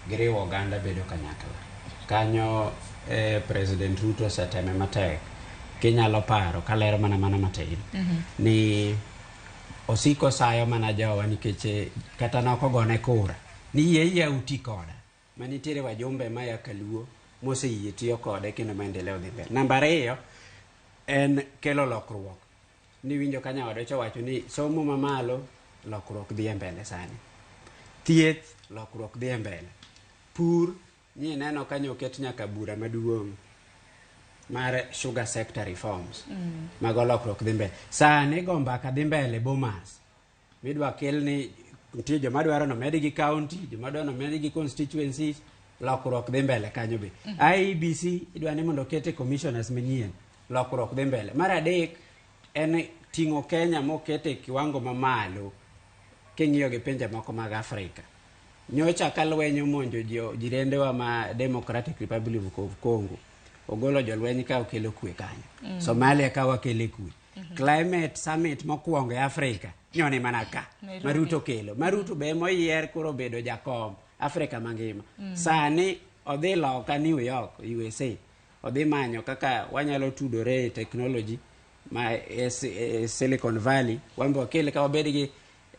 gi riwo oganda bedo kanyakla. Kanyo President Ruto oseteme matek. Kinyalo paro kalero mana mana matin ni osiko sayo mana jowa nikech kata nokogone kura ni yie yie uti koda. Manitiere wajumbe maya Kaluo moseyie tiyo kode kendo maendeleo dhi mbele. Namba ariyo en kelo lokruok. Niwinjo ka nyawadwa cha owacho ni somo mamalo lokruok dhi e mbele sani. Thieth lokruok dhi e mbele. Pur ni neno ka nyoket nyaka bura maduong' mar sugar sector reforms. Mago lokruok dhi mbele. Sani go mbaka dhi mbele Bomas. Midwa kel ni nitie joma dwaro nomedgi county, joma dwaro nomedgi constituencies, lokruok dhi mbele kanyo be. IEBC idwa ni mondo okete commissioners manyien, lokruok dhi mbele. Mar adek en ting'o Kenya mokete kiwango mamalo king'iyo gi pinje moko mag Afrika. Nyocha ka lweny omonjo jirendewa ma Democratic Republic of Congo, ogolo jolweny ka okelo kwe kanyo. Somalia ka wakele kwe. Climate Summit mokwongo e Afrika nyone mana ka
Nairobi.
Maruto kelo. Maruto be moyier koro bedo jakom Afrika mangima. Sani odhi loka New York, USA. Odhi manyo kaka wanyalo tudore e technology ma Silicon Valley, wan be wakel ka wabed gi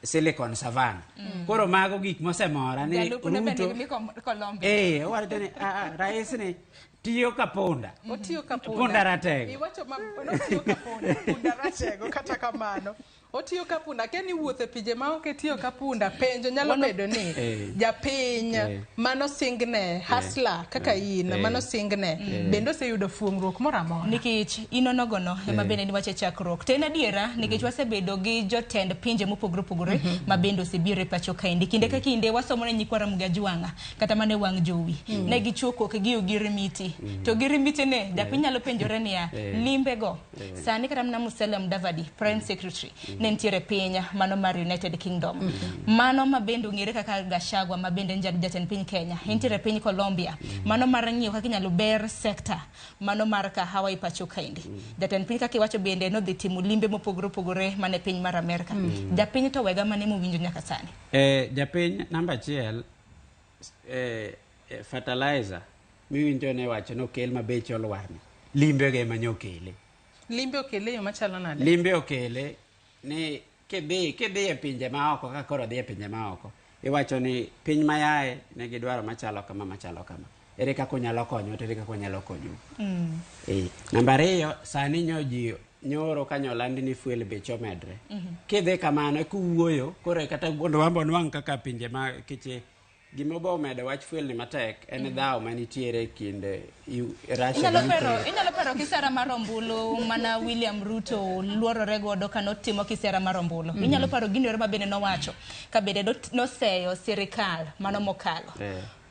Silicon Savannah. Koro mago gik mosemora ni
Jalupne bende
Ruto
ni Colombia.
Owacho ni rais ni tiyo ka punda.
Otiyo ka punda.
Punda ratego.
Iwacho ma otiyo ka punda, punda ratego kata kamano. Otiyo ka punda, akia ni wuotho e pinje ma ok itiyo ka punda, penjo nyalo bedo ni japiny mano singne, hustler kaka in, mano singne, bende oseyudo fuong'ruok moro amora.
Nikech inonogono ema bende niwacho e chakruok. To en adiera nikech wasebedo gi jotend pinje mopogore opogore ma bende osebiro e pacho kaendi. Kinde ka kinde wasomo ne nyikwa Ramogi Ajwang'a kata mana e wang' jowi. Ne gichuo kokgi ogirimiti. To girimiti ne japiny nyalo penjore niya, limbego. Sani kata mana Musalia Mudavadi, Prime Secretary, ne nitiere piny mano mar United Kingdom. Mano ma bende ong'ere kaka Gachagua ma bende en jatend piny Kenya. Entiere piny Colombia. Mano mar ng'iyo kaka inyalo ber sector mano mar kahawa e pacho kaendi. Jatend piny kaka iwacho bende nodhi timo limbe mopogore opogore mane piny mar Amerka. Japiny to wega mane mowinjo nyaka sani.
Japiny namba achiel fertilizer miwinjo ne wacho nokel ma beche olwarni. Limbe ge ema nyokele.
Limbe okele yo machalo nade?
Limbe okele ni kidhi e pinje maoko kaka koro dhi e pinje maoko iwacho ni piny mayae nigi dwaro machalo kama machalo kama. Ere kaka unyalo konyo to ere kaka unyalo konyou. Namba ariyo sani nyo ji nyoro ka nyoland ni fuel bech omedre. Kidhi kamano kuwuoyo koro kata mondo wan be wanwang' kaka pinje ma kiche Gima bo omedo wach fuel ni matek en dhawo manitiere e kind Russia
Inyalo
gi
paro,
Ukraine.
inyalo paro kisera mar ombulu mana William Ruto luorore godo ka notimo kisera mar ombulu. Inyalo paro gino ero ma bende nowacho ka bende noseyo sirikal mano mokalo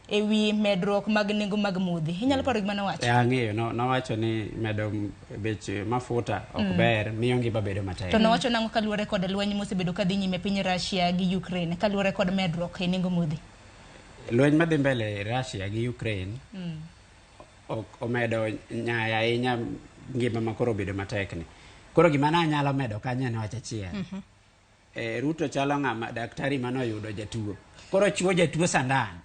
e wi medruok mag nengo mag modhi. Inyalo paro gima nowacho?
Ang'eyo, nowacho ni medo bech mafuta ok ber, miyo ngima bedo matek.
To nowacho nang'o kaluwore kod lweny mosebedo kadhi nyime piny Russia gi Ukraine kaluwore kod medruok e nengo modhi?
Lweny madhi mbele Russia gi Ukraine ok omedo nyaya ahinya ngima ma koro obedo matek ni. Koro gima nanyalo medo kanyo en wach achiel. Ruto chalo ng'ama daktari manoyudo jatuo. Koro chiwo jatuo sandan.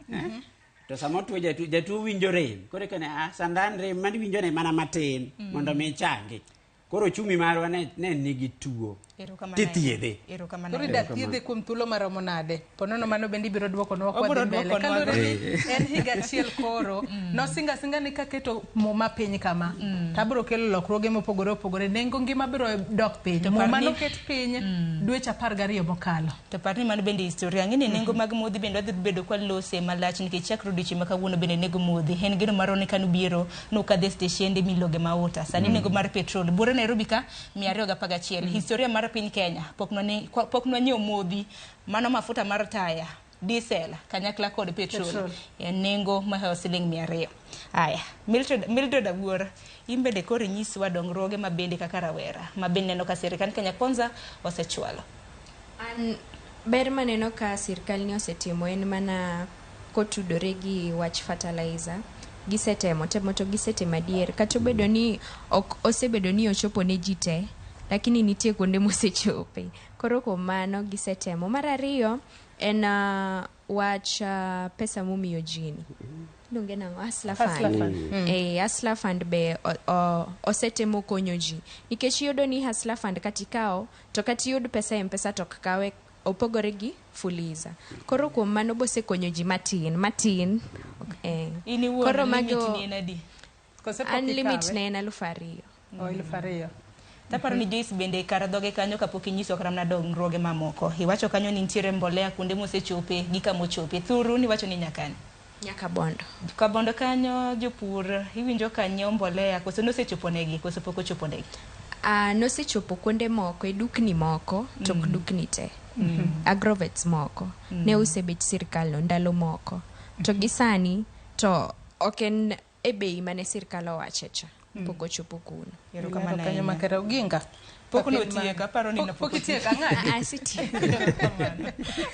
To sama otuo jatuo, jatuo winjo rem. Koro ikone, sandan rem mani winjo ne mana matin mondo mi ichangi. Koro ochumi marwa ne nigi tuo.
Erokamano
Tithiedhe.
Erokamano.
Koro ida thiedhe kuom thuolo maromo nade? Ponono mano bende ibiro duokonwa kwa
Obiro
dhi mbele.
duokonwa.
Kaluwore ni en higa achiel koro, nosinga singa ni kaketo muma piny kama, to abiro kelo lokruoge mopogore opogore, nengo ngima biro dok piny.
To par
Muma
ni-
noket piny dweche 12 mokalo.
To par ni mano bende historia. Ang'e ni nengo mag modhi bende wadhi bedo kwalose malach nikech chakre odiochieng' ma kawuono bende nengo modhi. En geno marwa ni kanubiro nukadhe steshende miluonge mauta. Sani nengo mar petrol buore Nairobi ka 211. Historia mar piny Kenya pok nwanyiewo modhi mano mafuta mar taya, diesel kanyakla kod petrol e nengo mahewo siling 200. Aya, Mildred Awuor, in bende koro inyiswa dongruoge ma bende kaka rawera ma bende neno ka sirikand Kenya Kwanza osechwalo.
An ber maneno ka sirkal ni osetimo en mana kotudore gi wach fertilizer. Gisetemo temo to gisetemo adier, kata obedo ni ok osebedo ni ochopo ne ji te, lakini nitie kuonde mosechope. Koro kuom mano gisetemo. Mar ariyo en wach pesa momiyo ji ni. Iluonge nang'o? Hustler
Hustler
Fund.
Fund.
Hustler Fund be osetemo konyo ji. Nikech iyudo ni Hustler Fund kata ikawo, to kata iyud pesa e M-Pesa to ok kawe, opogore gi Fuliza. Koro kuom mano bosekonyo ji matin, matin.
In iwuon
Koro
limit
mago
ni en adi?
Kose pok
An limit
ikawe?
ne en 2,000.
Oh, 2,000.
Taparo ni Joyce bende kar dhoge kanyo kapok inyiso kata mana dongruoge mamoko. Iwacho kanyo ni nitiere mbolea kuonde mosechope gi kama ochope. Thuru niwacho ni nyaka ni?
Nyaka Bondo.
Ka Bondo kanyo jopur iwinjo ka nyiewo mbolea koso nosechopo negi koso pok ochopo negi?
Nosechopo kuonde moko e dukni moko to ok dukni te. Agrovets moko ne use bech sirkal no ndalo moko. To gi sani to ok en e bei mane sirkal owache cha. Pok ochopo kuno.
Erokamano
Kanyo
ahinya.
makere Oginga.
Pok notieko, aparo ni
Pok itieko, ang'adi?
Asetieko.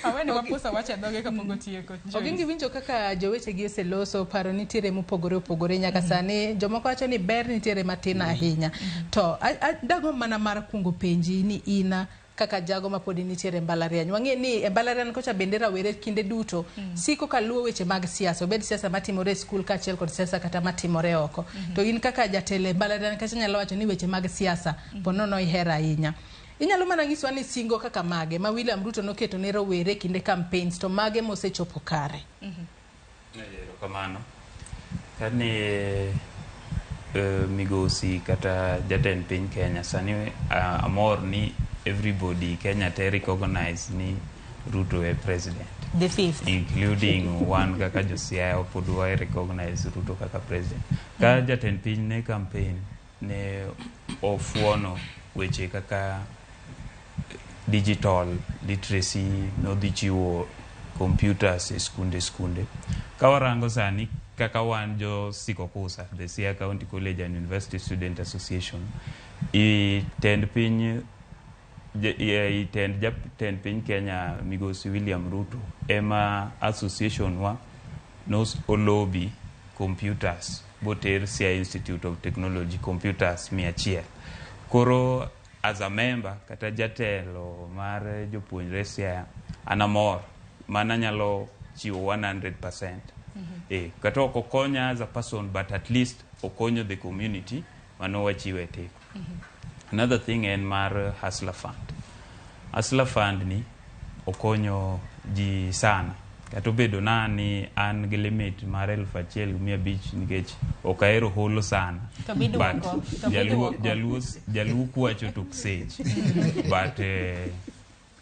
Awene wapusa wacho e dhoge kapok otieko. Joyce.
Ogingi winjo kaka jowechegi oseloso, paro nitiere mopogore opogore nyaka sani. Jomoko wacho ni ber nitiere matin ahinya. To dago mana mar kuongo penji ni ina kaka jago ma pod nitiere e mbalariany. Wang'e ni e mbalariany kocha bende rawere kinde duto siko ka luwo weche mag siasa, obed siasa matimore e skul kaachiel kod siasa kata matimore oko. To in kaka jatelo e mbalariany kacha nyalo wacho ni weche mag siasa ponono ihero ahinya. Inyalo mana nyiswa ni singo kaka mage ma William Ruto noketo ne rowere kinde campaigns to mage mosechopo kare?
Erokamano. Kane migosi kata jatend piny Kenya sani amor ni everybody Kenya te recognize ni Ruto e president.
The fifth.
Including one kaka jo Siaya pod wa recognize Ruto kaka president. Ka jatend piny ne campaign ne ofuono weche kaka digital literacy, nodhi chiwo computers e skunde skunde. Ka warango sani kaka wan jo Sikokusa, the Siaya County College and University Student Association, itend piny itend jatend piny Kenya migosi William Ruto ema association wa nos olobi computers boter Siaya Institute of Technology computers 100. Koro as a member kata jatelo mar jopuonjre Siaya an amor mana nyalo chiwo 100%. Kata ok okonya as a person but at least okonyo the community mano wachiwe teko. Another thing en mar Hustler Fund. Hustler Fund ni okonyo ji sana. Kata obedo na ni an gi limit mar 1,500 nikech ok ahero holo sana.
To biduoko,
But
to biduoko.
Jaluo kwacho tok sech. But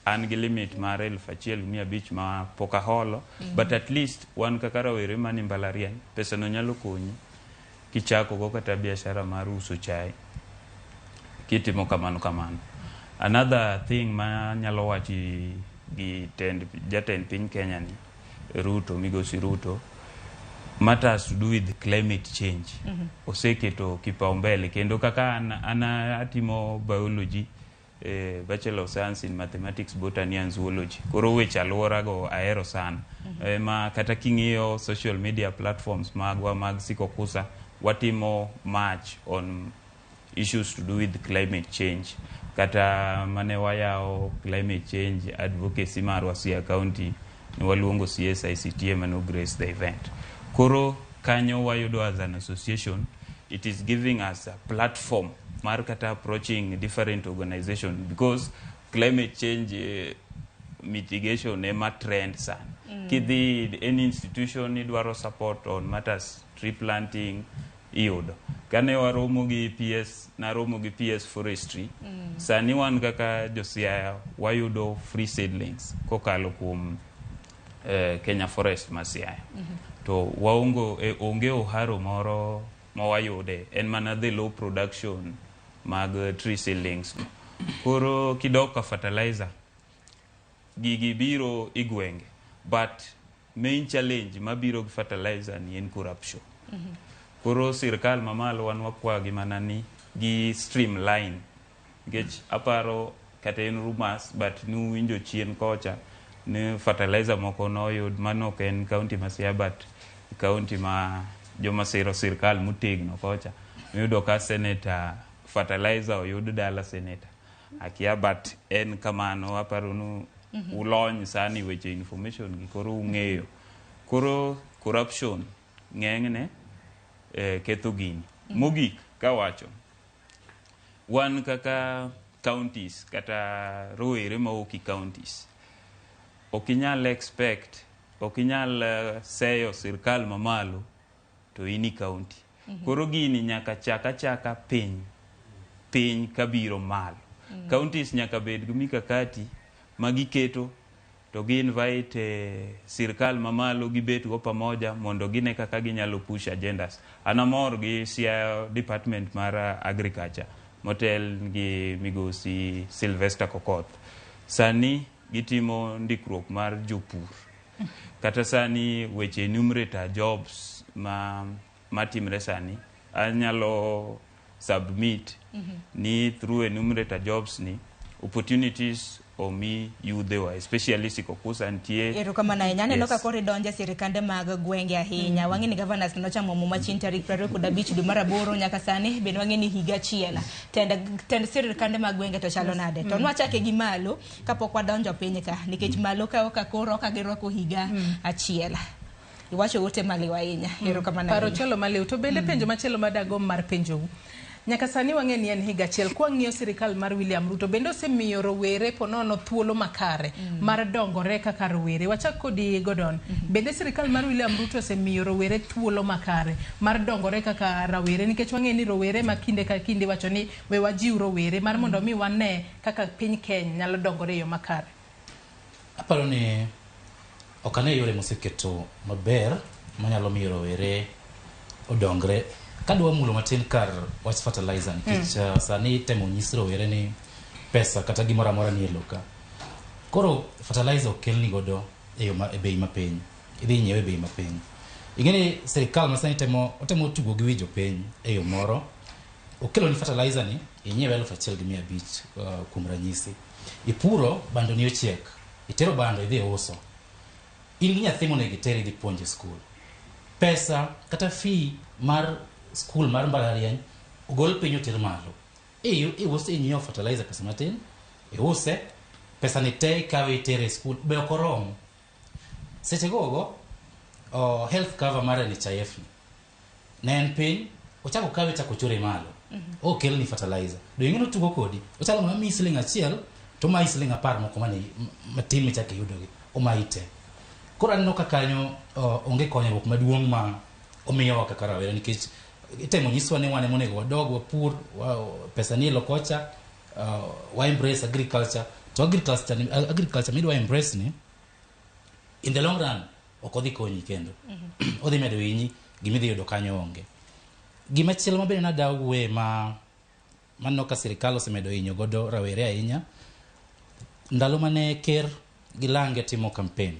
An gi limit mar 1500 ma pok aholo, but at least wan kaka rawere mani mbalariany, pesa no nyalo konyi kichako go kata biashara mar uso chai kitimo kamano kamano. Another thing ma nyalo wachi gi tend, jatend piny Kenya ni Ruto, migosi Ruto, matters to do with climate change. Oseketo kipaumbele kendo kaka an atimo biology, Bachelor of Science in Mathematics, Botany and Zoology. Koro weche alwora go ahero sana. Ma kata king'iyo social media platforms magwa mag Sikokusa, watimo much on issues to do with climate change. Kata mane wayawo climate change advocacy marwa Siaya County, ne waluongo CS ICT ema no grace the event. Koro kanyo wayudo as an association, it is giving us a platform mar kata approaching different organization because climate change mitigation ema trend sana. Kidhi any institution idwaro support on matters tree planting iyudo. Kane waromo gi PS, naromo gi PS Forestry, sani wan kaka josiaya wayudo free seedlings kokalo kuom Kenya Forest ma Siaya. To waongo onge oharo moro ma wayude, en mana the low production mag tree seedlings go. Koro kidok ka fertilizer, gigi biro i gwenge, but main challenge mabiro gi fertilizer ni en corruption. Koro sirkal mamalo wan wakwagi mana ni gi streamline nikech aparo kata en rumors but nuwinjo chien kocha ni fertilizer moko noyud mano ok en county ma Siaya but county ma joma siro sirkal motegno kocha miyudo ka senator fertilizer oyud dala senator akia but en kamano aparo nu ulony sani weche information gi koro ung'eyo koro corruption ng'eng'ne ketho gini. Mogik kawacho wan kaka counties kata rowere mawuok i counties ok inyal expect ok inyal seyo sirkal mamalo to in i county. Koro gini nyaka chak achaka piny piny kabiro malo. Counties nyaka bed gi mikakati ma giketo to gi invite sirkal mamalo gibet go pamoja mondo gine kaka ginyalo push agendas. An amor gi Siaya department mar agriculture motel gi migosi Sylvester Kokoth. Sani gitimo ndikruok mar jopur. Kata sani weche enumerator jobs ma matimre sani anyalo submit ni through enumerator jobs ni opportunities omi yudhewa especially Sikokusa nitie.
Erokamano ahinya. Aneno ka koro idonjo e sirikande mag gwenge ahinya. Wang'e ni governors nochamo muma chien tarik 25 dwe mar aboro nyaka sani bende wang'e ni higa achiel. Tend sirikande mag gwenge to chalo nade? To nwachake gi malo kapok wadonjo piny ka nikech malo ka ok koro ka girwako higa achiel. Iwacho ote maliw ahinya. Erokamano
Paro
ahinya.
chalo maliw. To bende penjo machielo madagom mar penjou. Nyaka sani wang'e ni en higa achiel. Kwang'iyo sirikal mar William Ruto bende osemiyo rowere ponono thuolo makare mar dongore kaka rowere. Wachak kodi Gordon. Bende sirikal mar William Ruto osemiyo rowere thuolo makare mar dongore kaka rawere nikech wang'e ni rowere ma kinde ka kinde wacho ni we wajiw rowere mar mondo mi wane kaka piny Kenya nyalo dongore e yo makare.
Aparo ni ok ane yore moseketo maber manyalo miyo rowere odongre. Kadwa mulo matin kar wach fertilizer nikech sani itemo nyis rowere ni pesa kata gimoro amora nie lowo ka. Koro fertilizer okelni godo e yo ma, e bei mapiny. Idhi nyiewe e bei mapiny. Ing'e ni sirikal ma sani temo otemo tugo gi wi jopiny e yo moro. Okelo ni fertilizer ni inyiewe 1500 kuom ranyisi. Ipuro bando ni ochiek. Itero bando idhi uso. In gi nyathi monego iter idhi puonj e skul. Pesa kata fee mar skul mar mbalariany ogol piny oter malo. Iuse inyiewo fertilizer pesa matin, iuse, pesa ni te ikawe itere e skul, be ok orom. Seche gogo, health cover mar NHIF ni ne en piny, ochako kawe chako chore malo. Okelni fertilizer. Do ing'e notugo kodi. Ochalo ng'ama miyi siling 1 to omayi siling 10 moko mane matin michako iyudogi. Omayi te. Koro aneno ka kanyo onge konyruok maduong' ma omiyowa kaka rawere nikech itemo nyiswa ni wan ema onego wadog wapur, pesa nie lo kocha, Wa embrace agriculture to agriculture ni, agriculture midwa embrace ni in the long run ok odhi konyi kendo. Odhi medo hinyi, gimidhi yudo kanyo onge. Gimachielo mabende nada wuoye ma maneno ka sirikal osemedo hinyo godo rawere ahinya, ndalo mane ker gi lange timo campaign,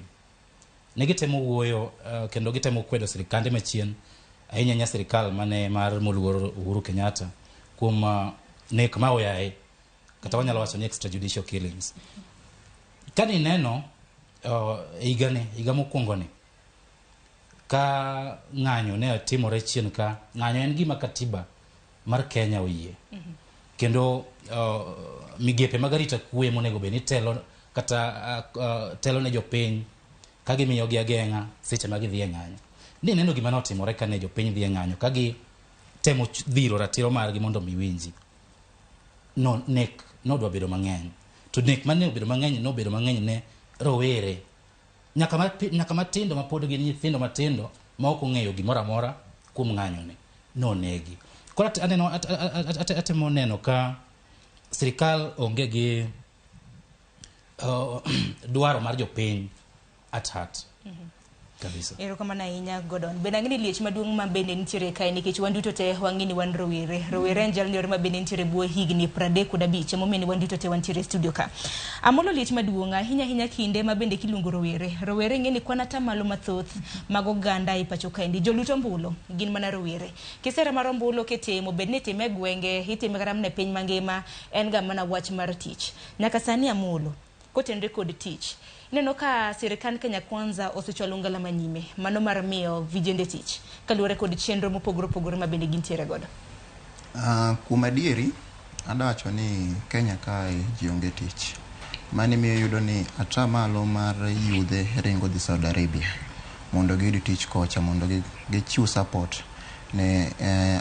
ne gitemo wuoyo kendo gitemo kwedo sirikande machien ahinya ahinya sirikal mane mar moluor Uhuru Kenyatta kuom nek ma oyaye, kata wanyalo wacho ni extrajudicial killings. Kane ineno higani, higa mokwongo ni, ka ng'anyo ne timore chien ka, ng'anyo en gima katiba mar Kenya oyie. Kendo migepe mag arita kwe monego bed ni telo kata telo ne jopiny ka gimiyogi ageng'a seche ma gidhi e ng'anyo. Ni neno gima notimore kane jopiny dhi e ng'anyo ka gitemo dhiro ratiro margi mondo mi winji. No, nek nodwa bedo mang'eny. To nek mane obedo mang'eny nobedo mang'eny ne rowere. Nyaka matindo ma pod gin nyithindo matindo ma ok ong'eyo gimoro amora kuom ng'anyo ni nonegi. Koro aneno atemo neno ka sirikal onge gi dwaro mar jopiny at heart. Kabisa.
Erokamano ahinya, Gordon. Bende ang'e ni liech maduong' ma bende nitiere kae, nikech wan duto te wang'e ni wan rowere. Rowere en jalno ma bende nitiere bwo higni 35, emomiyo ni wan duto te wantiere e studio ka. Amolo, liech maduong' ahinya ahinya kinde ma bende kiluongo rowere. Rowere ng'e ni kwan atamalo mathoth mag oganda e pacho kaendi. Jolut ombulu gin mana rowere. Kisera mar ombulu kitimo, bed ni itime e gwenge, itime kata mana e piny mangima, en ga mana wach mar tich. Nyaka sani, Amolo, kotenore kod tich, ineno ka sirikand Kenya Kwanza osechwalo ngala manyime mano mar miyo vijende tich kaluwore kod chenro mopogore opogore ma bende gintiere godo.
Kuom adieri, adwa wacho ni Kenya kae ji onge tich. Mani miyo iyudo ni atamalo mar yudhe ringo dhi Saudi Arabia mondo giyud tich kocha, mondo gichiw support ne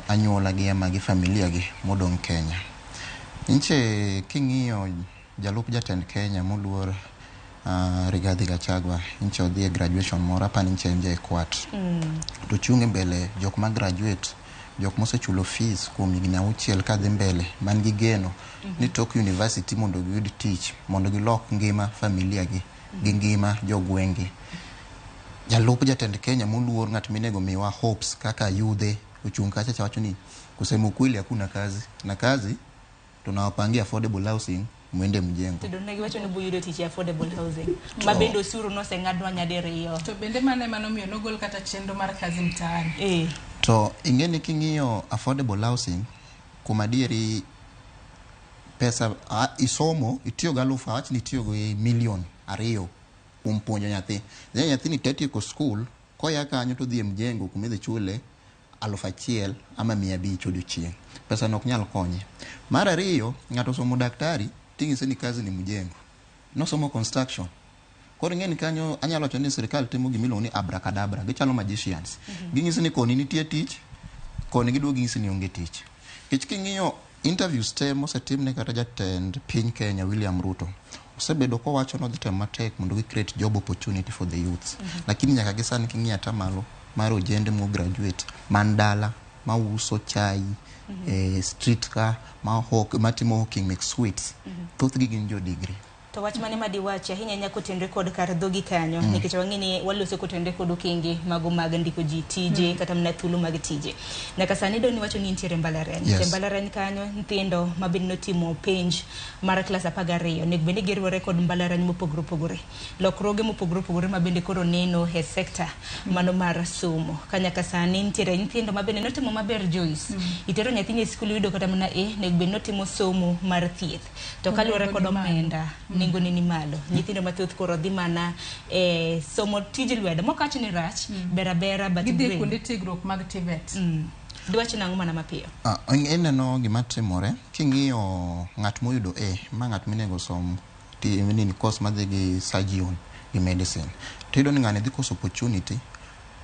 anyuola gi ama gi familia gi modong' Kenya. Nche king'iyo jalup jatend Kenya moluor Rigathi Gachagua, nche odhi e graduation moro, apani nche en ja JKUAT. To chung' e mbele jok ma graduate, jok mosechulo fees kuom higni 6 kadhi mbele, man gi geno ni tok university mondo giyud tich, mondo gilok ngima familia gi gi ngima jogweng'gi. Jalup jatend Kenya moluor, ng'at minego miwa hopes kaka yudhe, ochung' kacha cha wacho ni kusema ukweli hakuna kazi, na kazi tunawapangia affordable housing, mwende mjengo.
To ne giwacho ni buyudo tich e affordable housing ma bende osuru noseng'adnwa nyadiriyo.
To bende mano ema nomiyo nogol kata chenro mar kazi mtaani.
To ing'e ni king'iyo affordable housing, kuom adieri pesa isomo itiyo gi aluf, awach ni itiyo gi milion 2 kuom puonjo nyathi. Then nyathini tetieko school, koya kanyo to dhi e mjengo kuma idhi chule 1000 ama 500 odiochieng'. Pesa no ok nyal konye. Mar ariyo, ng'ato osomo daktari, ting'ise ni kazi ni mjengo. Nosomo construction. Koro ing'e ni kanyo anyalo wacho ni sirikal timo gimiluongo ni abracadabra, gichalo magicians. Ging'isi ni koni nitie tich, koni giduogo ging'isi ni onge tich. Nikech king'iyo interviews te mosetimne kata jatend piny Kenya William Ruto, osebedo kowacho ni odhi temo matek mondo gi create job opportunity for the youths. Lakini nyaka gi sani king'iyo atamalo mar ojende mo graduate man dala mauso chai e street ka, ma hawk, matimo hawking mek sweets, thothgi gin jo degree.
To wach mane madiwachi ahinya ahinya kotenore kod kar dhogi kanyo? Nikech wang'e ni waloso kotenore kod okenge mago mag ndiko ji tije kata mana thuolo mag tije. Nyaka sani doni wacho ni nitiere mbalariany.
Yes.
To e mbalariany kanyo nyithindo ma bende notimo penj mar klas 12 onego bed ni giriwore kod mbalariany mopogore opogore. Lokruoge mopogore opogore ma bende koro neno e sekta mano mar somo. Ka nyaka sani nitiere nyithindo ma bende notimo maber, Joyce. Itero nyathini e skul, yudo kata mana A, onego bed notimo somo mar thieth. To kaluwore kod
Nengo ni malo.
omenda, nengo ne ni malo. Nyithindo mathoth koro dhi mana e somo tij lwedo. Mok awach ni rach, ber abera, but
Gidhi e
grade.
kuonde tiegruok mag TVET.
Diwach nang'o mana mapiyo?
Ineno gima timore king'iyo ng'at moyudo A, ma ng'at minego som nini course madhi gi surgeon gi medicine, to iyudo ni ng'ani dhi koso opportunity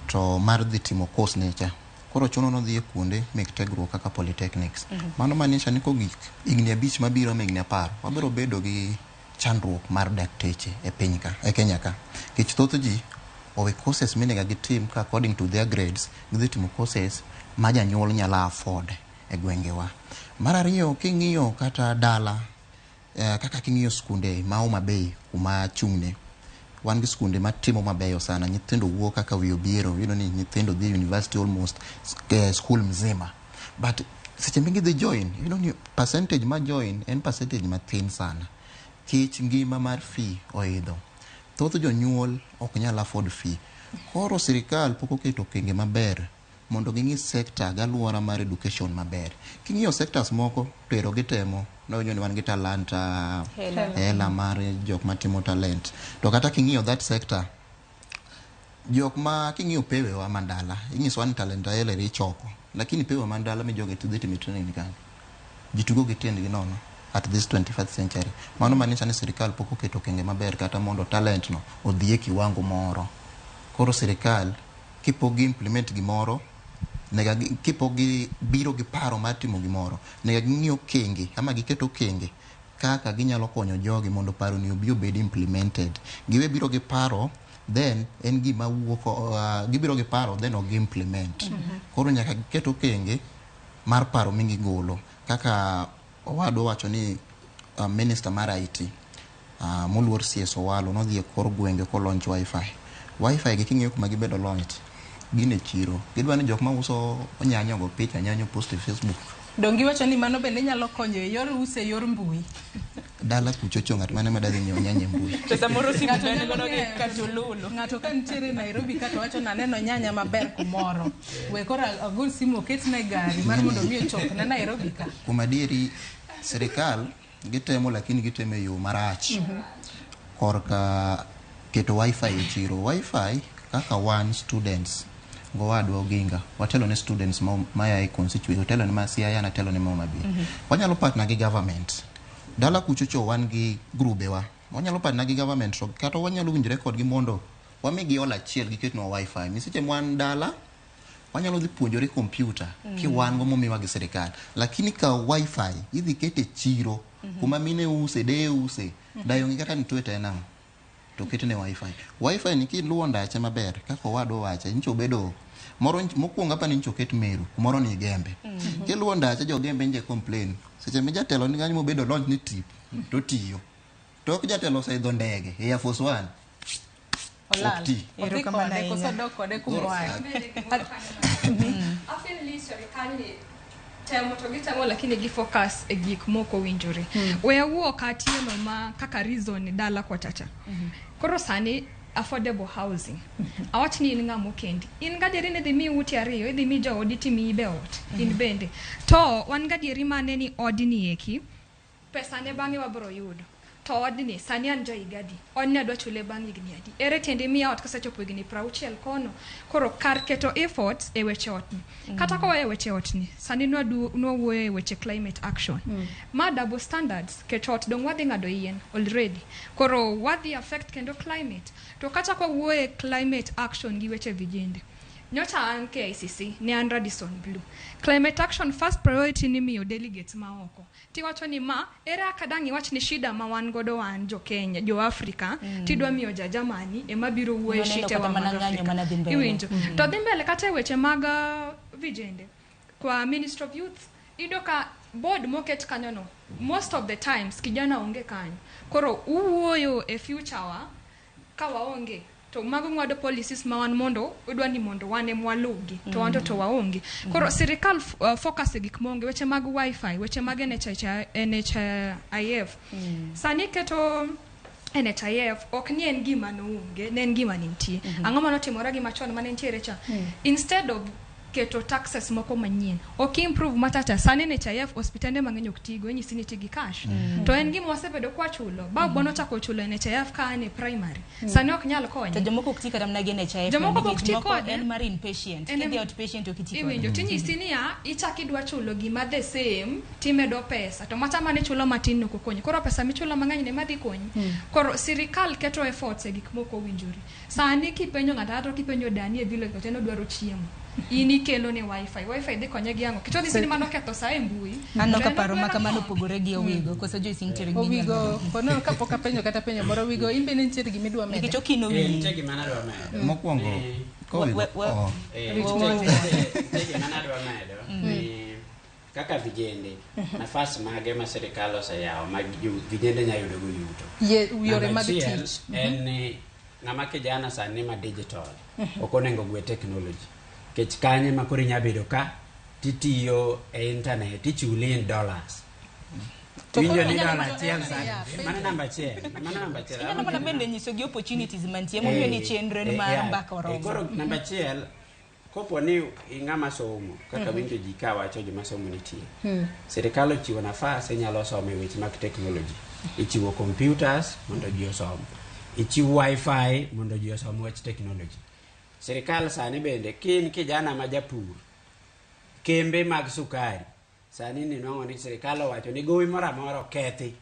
to mar dhi timo course ne cha, koro chuno nodhi e kuonde mek tiegruok kaka polytechnics. Mano maanisha ni kogik higni 5 mabiro ama higni 10, wabiro bedo gi chandruok mar dakteche e piny ka, e Kenya ka, nikech thoth ji owe courses minego gitim ka according to their grades, gidhi timo courses ma janyuol nyalo afford e gwengewa. Mar ariyo, king'iyo kata dala Kaka king'iyo skunde ma Homa Bay kuma achung'ne, wan gi skunde matimo mabeyo sana. Nyithindo wuok kaka wi obiero, iyudo ni nyithindo dhi university almost school mzima. But seche ma gidhi join, iyudo ni percentage ma join en percentage mathin sana. Kech ngima mar fee oidho. Thoth jonyuol ok nyal afford fee. Koro sirikal pok oketo okenge maber mondo ging'i sector gi aluora mar education maber. King'iyo sectors moko to ero gitemo, nawinjo ni wan gi talanta,
Hela.
hela mar jok matimo talent. To kata king'iyo that sector, jok ma king'iyo pewewa mandala, inyisowa ni talenta hela eri ichoko. Lakini pewe mandala mi jogi dhi timo training ni kanyo. Ji tugo gi tiendgi nono at this 21st century. Mano manyiso ni sirikal pok oketo okenge maber kata mondo talent no odhi e kiwango moro. Koro sirikal kipok gi implement gimoro, nega kipok gi biro gi paro mar timo gimoro, nega ging'i okenge ama giket okenge kaka ginyalo konyo jogi mondo paro ni obi obed implemented. Giwe biro gi paro, then en gima wuok, gibiro gi paro then ok gi implement. Koro nyaka giket okenge mar paro migigolo. Kaka owadwa wacho ni minister mar IT moluor CS Owalo nodhi e kor gwenge ko launch wifi. Wifi gi king'iyo kuma gibedo launched, gin e chiro. Gidwa ni jok mauso nyanya ogo picha, nyanya post e Facebook.
Donge iwacho ni mano bende nyalo konyo e yor uso e yor mbui?
Dala kuchocho ng'at mane madhi nyiewo nyanya e mbui.
To samoro simu
Ng'ato
to en
nyalo
godo gi
ng'eyo.
katululu.
Ng'ato ka nitiere Nairobi ka to wacho naneno nyanya maber kumoro. We koro agol simu oketne e gari mar mondo mi ochopne Nairobi ka.
Kuom adieri, sirikal gitemo lakini gitemo e yo marach. Korka keto wifi e chiro. Wifi kaka wan students gowadwa Oginga, watelo ne students ma e constituency, watelo ne ma Siaya, natelo ne ma Homa Bay. Wanyalo partner gi government. Dala kuchocho wan gi grube wa. Wanyalo partner gi government to kata wanyalo winjore kodgi mondo wamigi hall achiel giketnwa wifi. Mi seche mwan dala wanyalo dhi puonjore kompyuta kiwan go momiwa gi sirikal. Lakini ka wifi idhi kete chiro kuma mine use, deye use, dayo onge kata ni twete en ang'o. To ketne wifi. Wifi ni kiluwo ndache maber kaka owadwa owache, nyicha obedo moro mokwongo apa ni nyicha oket Meru, kumoro ni Gembe. Kiluwo ndache jo Gembe nje complain. Seche ma jatelo ni kanyo mobedo launch ni tip to tiyo. Tok jatelo oseidho ndege Air Force One.
Olal.
Ok ti.
Odhi
Erokamano
kode koso
ahinya.
dok kode kumoaye.
Afeel ni sirikal ni temo to gitemo lakini gi focus e gik mok owinjore. We awuo katieno ma kaka reason dala kochacha. Koro sani affordable housing. Awach ni in ng'ama okendi. In gadieri ni idhi miyi ute ariyo, idhi mi joodi timiyi be ot. In bende. To wan gadieri mane ni odni eki, pesa ne bang'e wabro yudo. To odni, sani an jahiga adi? Odni adwa chule bang' higni adi? Ere tiende miya ot kasechopo higni 60 kono? Koro kar keto efforts e weche otni. Kata kowa e weche otni, sani nwawuoyo e weche climate action. Ma double standards, ket ot dong wadhi ng'ado yien already. Koro wadhi affect kendo climate. To kata kwawuoyo e climate action gi weche vijende. Nyocha an KICC, ne an Radisson Blu. Climate action first priority ni miyo delegates ma oko. Tiwacho ni ma, ere kaka dang' iwach ni shida ma wan godo wan jo Kenya, jo Afrika, tidwa miyo ja Germany ema biro wuoyo e
Noneno
shite
kata
wa
mana
mag
ng'anyo
Afrika.
mana dhi mbele.
Iwinjo. To dhi mbele kata e weche mag vijende. Kwa Ministry of Youth, iyudo ka board moket kanyo no, most of the times kijana onge kanyo. Koro uwuoyo e future wa, ka waonge to mago ng'ado policies ma wan mondo idwa ni mondo wan ema waluwgi to wan to to waonge. Koro sirikal focus e gik maonge, weche mag wifi, weche mag NHIF. Sani keto NHIF ok ni en gima noonge, ne en gima nitie. Ang'o manotimore gi machon mane nitiere cha? Instead of keto taxes moko manyien, ok improve matata. Sani NHIF osiptende mang'eny ok tigo, inyisi ni ti gi cash. To en gima wasebedo kwachulo. Babwa nochako chulo NHIF ka an e primary. Sani ok nyal konye.
To jomoko ok ti kata mana gi NHIF.
Jomoko
nikech
ok ti
moko
kode.
En mar inpatient.
En
Kidhi outpatient ok iti kode.
Iwinjo, tinyisi niya, ichak idwa chulo gima the same, timedo pesa. To macha mane chulo matin ok okonyi. Koro pesa michulo mang'eny ne madhi konyi. Koro sirikal keto efforts e gik mok owinjore. Sani kipenjo ng'ato ang'ata kipenjo dani e village to en odwaro chiemo. In ikelo ne wifi. Wifi dhi konye gi ang'o? Kech odhi ni mano ketho sa e mbui.
Aneno
To
ka
en
paro ma
odwaro
kamano
ang'o?
opogore gi Owigo. Koso Joyce nitiere gi
Owigo, kono kapok apenjo kata penjo moro Owigo, in bende nitiere gima idwa medo?
Nikech okino
Eh,
wiyi.
nitie gima nadwa medo.
Mokwongo,
Ni-
kowigo, oh.
Nitie gima nadwa medo ni Kaka vijende, nafas mage ma sirikal oseyawo ma vijende nyalo yudo go yuto?
Yore
Namba
mag
achiel
tich.
En ni ng'ama kijana sani ma digital ok onego gwe technology. Nikech kanye ma koro inya bedo ka titiyo e internet tichuli in dollars.
To
Winjo
koro
ni
inyalo
dola
wacho
achiel
ni
sani.
ya,
Mano namba achiel. Mano namba achiel.
Inyalo mana bende nyiso gi opportunities mantie momiyo ni chenro en mar mbaka oromo.
Koro namba achiel, kopo ni ing'ama somo, kaka winjo ji ka wacho joma somo nitie. Sirikal ochiwo nafas inyalo somo e weche mag technology. Ichiwo computers mondo ji osom. Ichiwo wifi mondo ji osom wach technology. Sirikal sani bende kin kijana ma japur, kembe mag sukari, sani ninwang'o ni sirikal owacho ni gowi moro amora okethi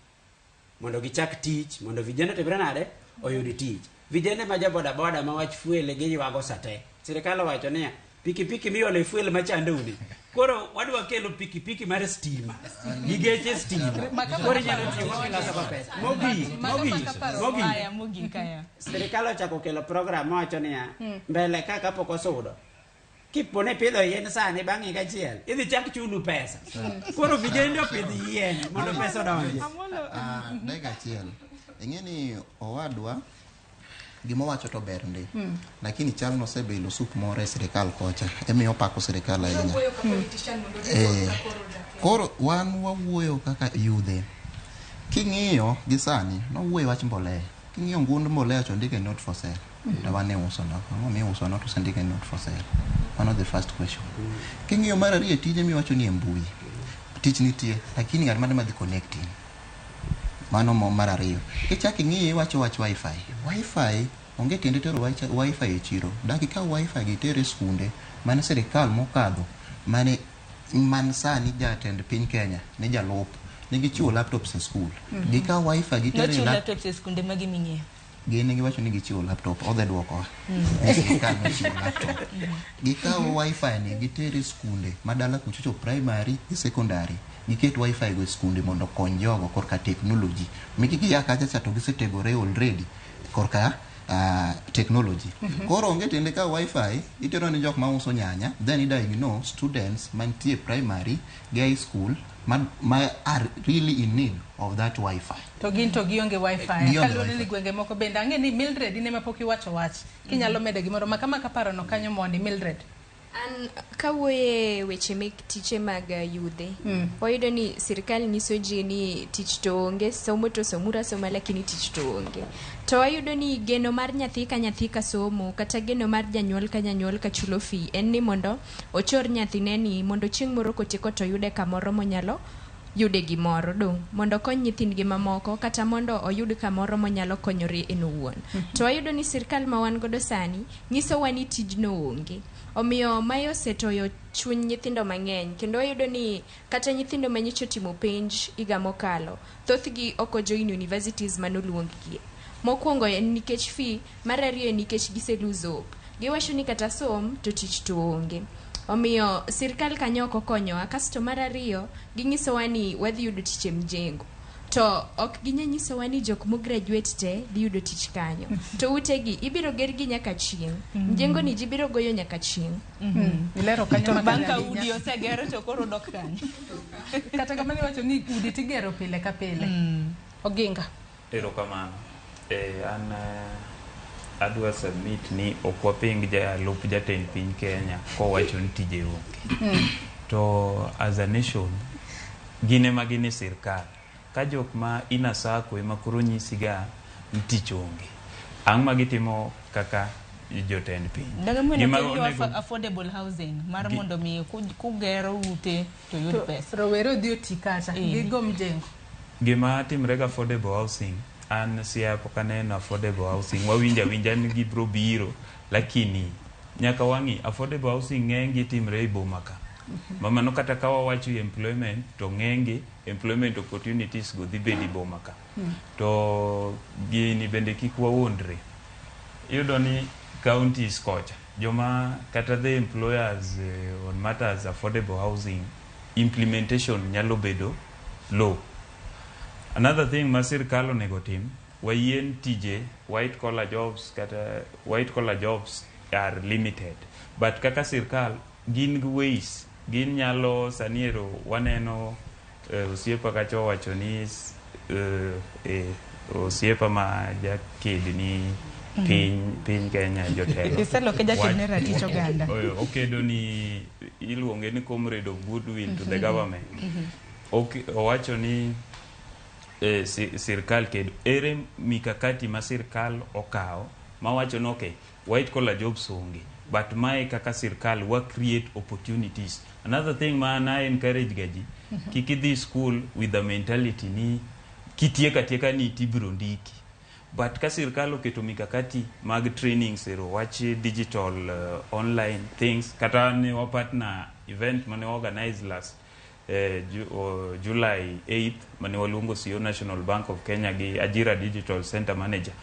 mondo gichak tich mondo vijende otimre nade oyud tich. Vijende ma jo bodaboda ma wach fuel giywago sate. Sirikal owacho niya pikipiki miolo e fuel machando udi. Koro wadwa kelo pikipiki mar stima gi geche stima. Koro inyalo tiyo go kiloso go pesa. Mogik, mogik, mogik.
Aya, mogik aya.
Sirikal ochako kelo program mawacho niya mbele ka kapok osudo kipo ni ipidho yien sani bang' higa achiel idhi chak chulu pesa. Koro vijende opidh yien mondo pesa odonji.
Dakika achiel. Ing'e ni owadwa gima owacho to ber ndi. Lakini chal nosebilo sup moro e sirikal kocha. Emiyo opako sirikal ahinya. Koro wan wawuoyo kaka yudhe. King'iyo gi sani, nowuoyo wach mbolea. King'iyo ngund mbolea to ondike not for sale. To wan ne uso no. Ang'o miuso no to osendike not for sale. Mano the first question. King'iyo mar ariyo tije miwacho ni e mbui. Tich nitie, lakini ng'at mane madhi connecting. Mano mar ariyo. Kichak ing'iye iwacho wach wifi. Wifi onge tiende tero wifi e chiro. Dak ikaw wifi gi iter e skunde mane sirikal mokadho mane man sani jatend piny Kenya ne jalup ne gichiwo laptops e skul. Gikaw wifi giter e
Nochiwo laptops e skunde magi ming'iyo.
Gin ne giwacho ni gichiwo laptop, odhi dwokowa. Ni sirikal nochiwo laptop. Gikawo wifi ni giter e skunde ma dala kuchocho primary gi secondary. Giket wifi go e skunde mondo okony jogo korka technology. Miki gia kacha cha to gisetegore already korka technology. Koro onge tiende ka wifi itero ne jok mauso nyanya then i diagnose students mantie primary gi high school ma are really in need of that wifi.
To gin to gionge wifi.
Gionge
Kaluwore
wifi.
ni gwenge moko bende ang'e ni Mildred in ema pok iwacho wach. Kinyalo medo gimoro ma kama kaparo no kanyo mondi Mildred.
An kawuoye weche mek tiche mag yudhe wayudo ni sirikal nyiso ji ni tich to onge, somo to somuru asoma lakini tich to onge. To wayudo ni geno mar nyathi ka nyathi ka somo kata geno mar janyuol ka janyuol ka chulo fee en ni mondo ochor nyathine ni mondo chieng' moro kotieko to oyude kamoro monyalo yude gimoro dong mondo okony nyithindgi mamoko kata mondo oyud kamoro monyalo konyore en owuon. To wayudo ni sirikal ma wan godo sani nyisowa ni tijno onge. Omiyo mae osetoyo chuny nyithindo mang'eny kendo wayudo ni kata nyithindo manyocha otimo penj higa mokalo thothgi ok ojoin universities manoluonggie. Mokwongo en nikech fee, mar ariyo en nikech gise lose hope. Giwacho ni kata som to tich to onge. Omiyo sirikal kanyo ok okonyowa. Kasto mar ariyo ginyisowa ni wadhi yudo tich e mjengo. To ok ginya nyisowa ni jok mograduate te dhi yudo tich kanyo. To utegi ibiro gergi nyaka chieng'. Mjengo ni ji biro goyo nyaka chieng'.
Ilero kanyo
To
makare
bang' ka
ahinya.
udi oseger to koro dok kanyo.
Kata kamano iwacho ni udi tigero pile ka pile. Oginga.
Erokamano. An adwa submit ni ok waping jalup jatend piny Kenya kowacho ni tije onge. To as a nation, gin ema gin e sirkal. Ka jok ma ina sako ema koro nyisiga ni tich onge. Ang' ma gitimo kaka jotend piny.
Daga mwene
Gima
kelo
onego-
affordable housing mar mondo mi kugero ute to yud pesa.
Rowere odhi oti kacha gigo mjengo.
Gima timre ga affordable housing, an Siaya pok aneno affordable housing. Wawinjo awinja ni gibiro biro, lakini nyaka wang'i affordable housing ng'eny gi timre e boma ka. Ma mano kata ka wawacho employment to ng'eny gi employment opportunities go dhi bedo e boma ka. To gini bende kik wawuondre. Iyudo ni counties kocha, joma kata the employers on matters affordable housing implementation nyalo bedo low. Another thing ma sirkal onego tim, wayien tije white collar jobs kata white collar jobs are limited. But kaka sirkal gin gi ways Gin nyalo sani ero waneno osiepa kacha owacho ni osiepa ma jaked ni piny Kenya jotelo.
Iseloke jaked ne ratich oganda.
Okedo ni iluonge ni comrade of goodwill to the government. Owacho ni sirkal kedo. Ere mikakati ma sirkal okawo mawacho ni okay, white collar jobs onge, but mae kaka sirkal wa create opportunities. Another thing ma na encourage ga ji, kik idhi school with the mentality ni kitieka tieka ni tibiro ndiki. But ka sirkal oketo mikakati mag trainings ero wach digital online things, kata ne wa partner event mane organize last July 8th mane waluongo CEO National Bank of Kenya gi Ajira Digital Center Manager.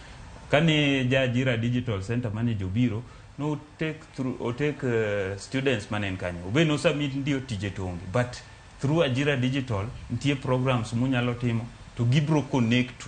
Kane ja Ajira Digital Center Manager obiro, no take through o take students mane en kanyo. Obe no submit ndio tije to onge, but through Ajira Digital nitie programs munyalo timo to gibro connect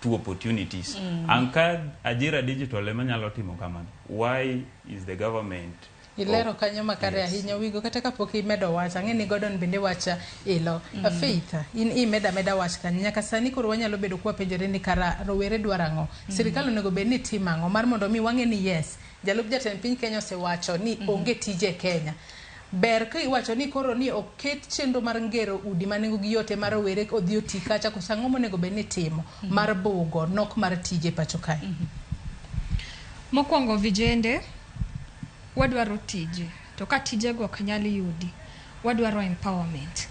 to opportunities. And ka Ajira Digital ema nyalo timo kamano, why is the government
Ilero kanyo makare ahinya Wigo, kata kapok imedo wach, ang'e ni Gordon bende wacha ilo. Faith, in imeda meda wach kanyo. Nyaka sani koro wanyalo bedo kwa penjore ni kara rowere dwaro ang'o? Sirikal onego bed ni timo ang'o mar mondo mi wang'e ni yes, jalup jatend piny Kenya osewacho ni onge tije e Kenya. Ber ka iwacho ni koro ni oket chenro mar ngero udi ma nengo gi yot ema rowere odhi oti kacha, koso ang'o monego bed ni timo mar bugo nok mar tije pacho kae?
Mokwongo vijende wadwaro tije, to ka tijego ok nyal yudi, wadwaro empowerment.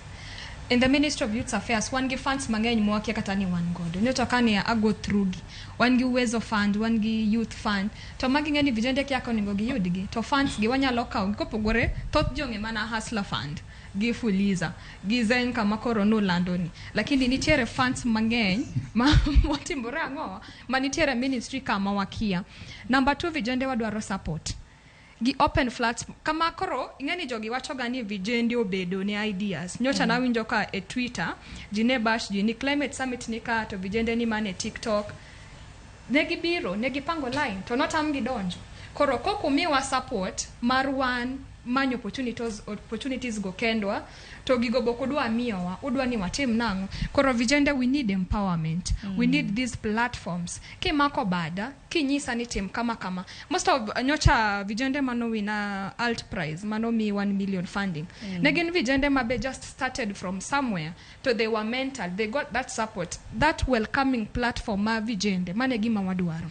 In the Ministry of Youth Affairs, wan gi funds mang'eny mwakia kata ni wan godo. Nyocha ka ne a go through gi. Wan gi Uwezo Fund, wan gi Youth Fund. To magi ng'e ni vijende kia onego giyudgi. To funds gi wanyalo kawo gi kopogore, thoth ji ong'e mana Hustler Fund, gi Fuliza, gi Zenka ma koro nolando ni. Lakini nitiere funds mang'eny ma motimore ang'o ma nitiere ministry kama wakia. Number 2, vijende wadwaro support. Gi open flats kama koro ing'e ni jogi wacho ga ni vijende obedo ne ideas. Nyocha nawinjo ka e Twitter ji ne bash ji ni climate summit ni ka to vijende ni mane TikTok. Ne gibiro, ne gipango line to notamgi donjo. Koro kok umiwa support mar wan manyo opportunities go kendwa to gigo bok udwa miyowa, udwa ni watim nang'o. Koro vijende we need empowerment. We need these platforms. Kimako bada, kinyisa ni tim kama kama. Most of nyocha vijende mano wina Alt Prize, mano mi 1 million funding. Ne gin vijende mabe just started from somewhere, to they were mental, they got that support, that welcoming platform ma vijende, mane gima wadwaro.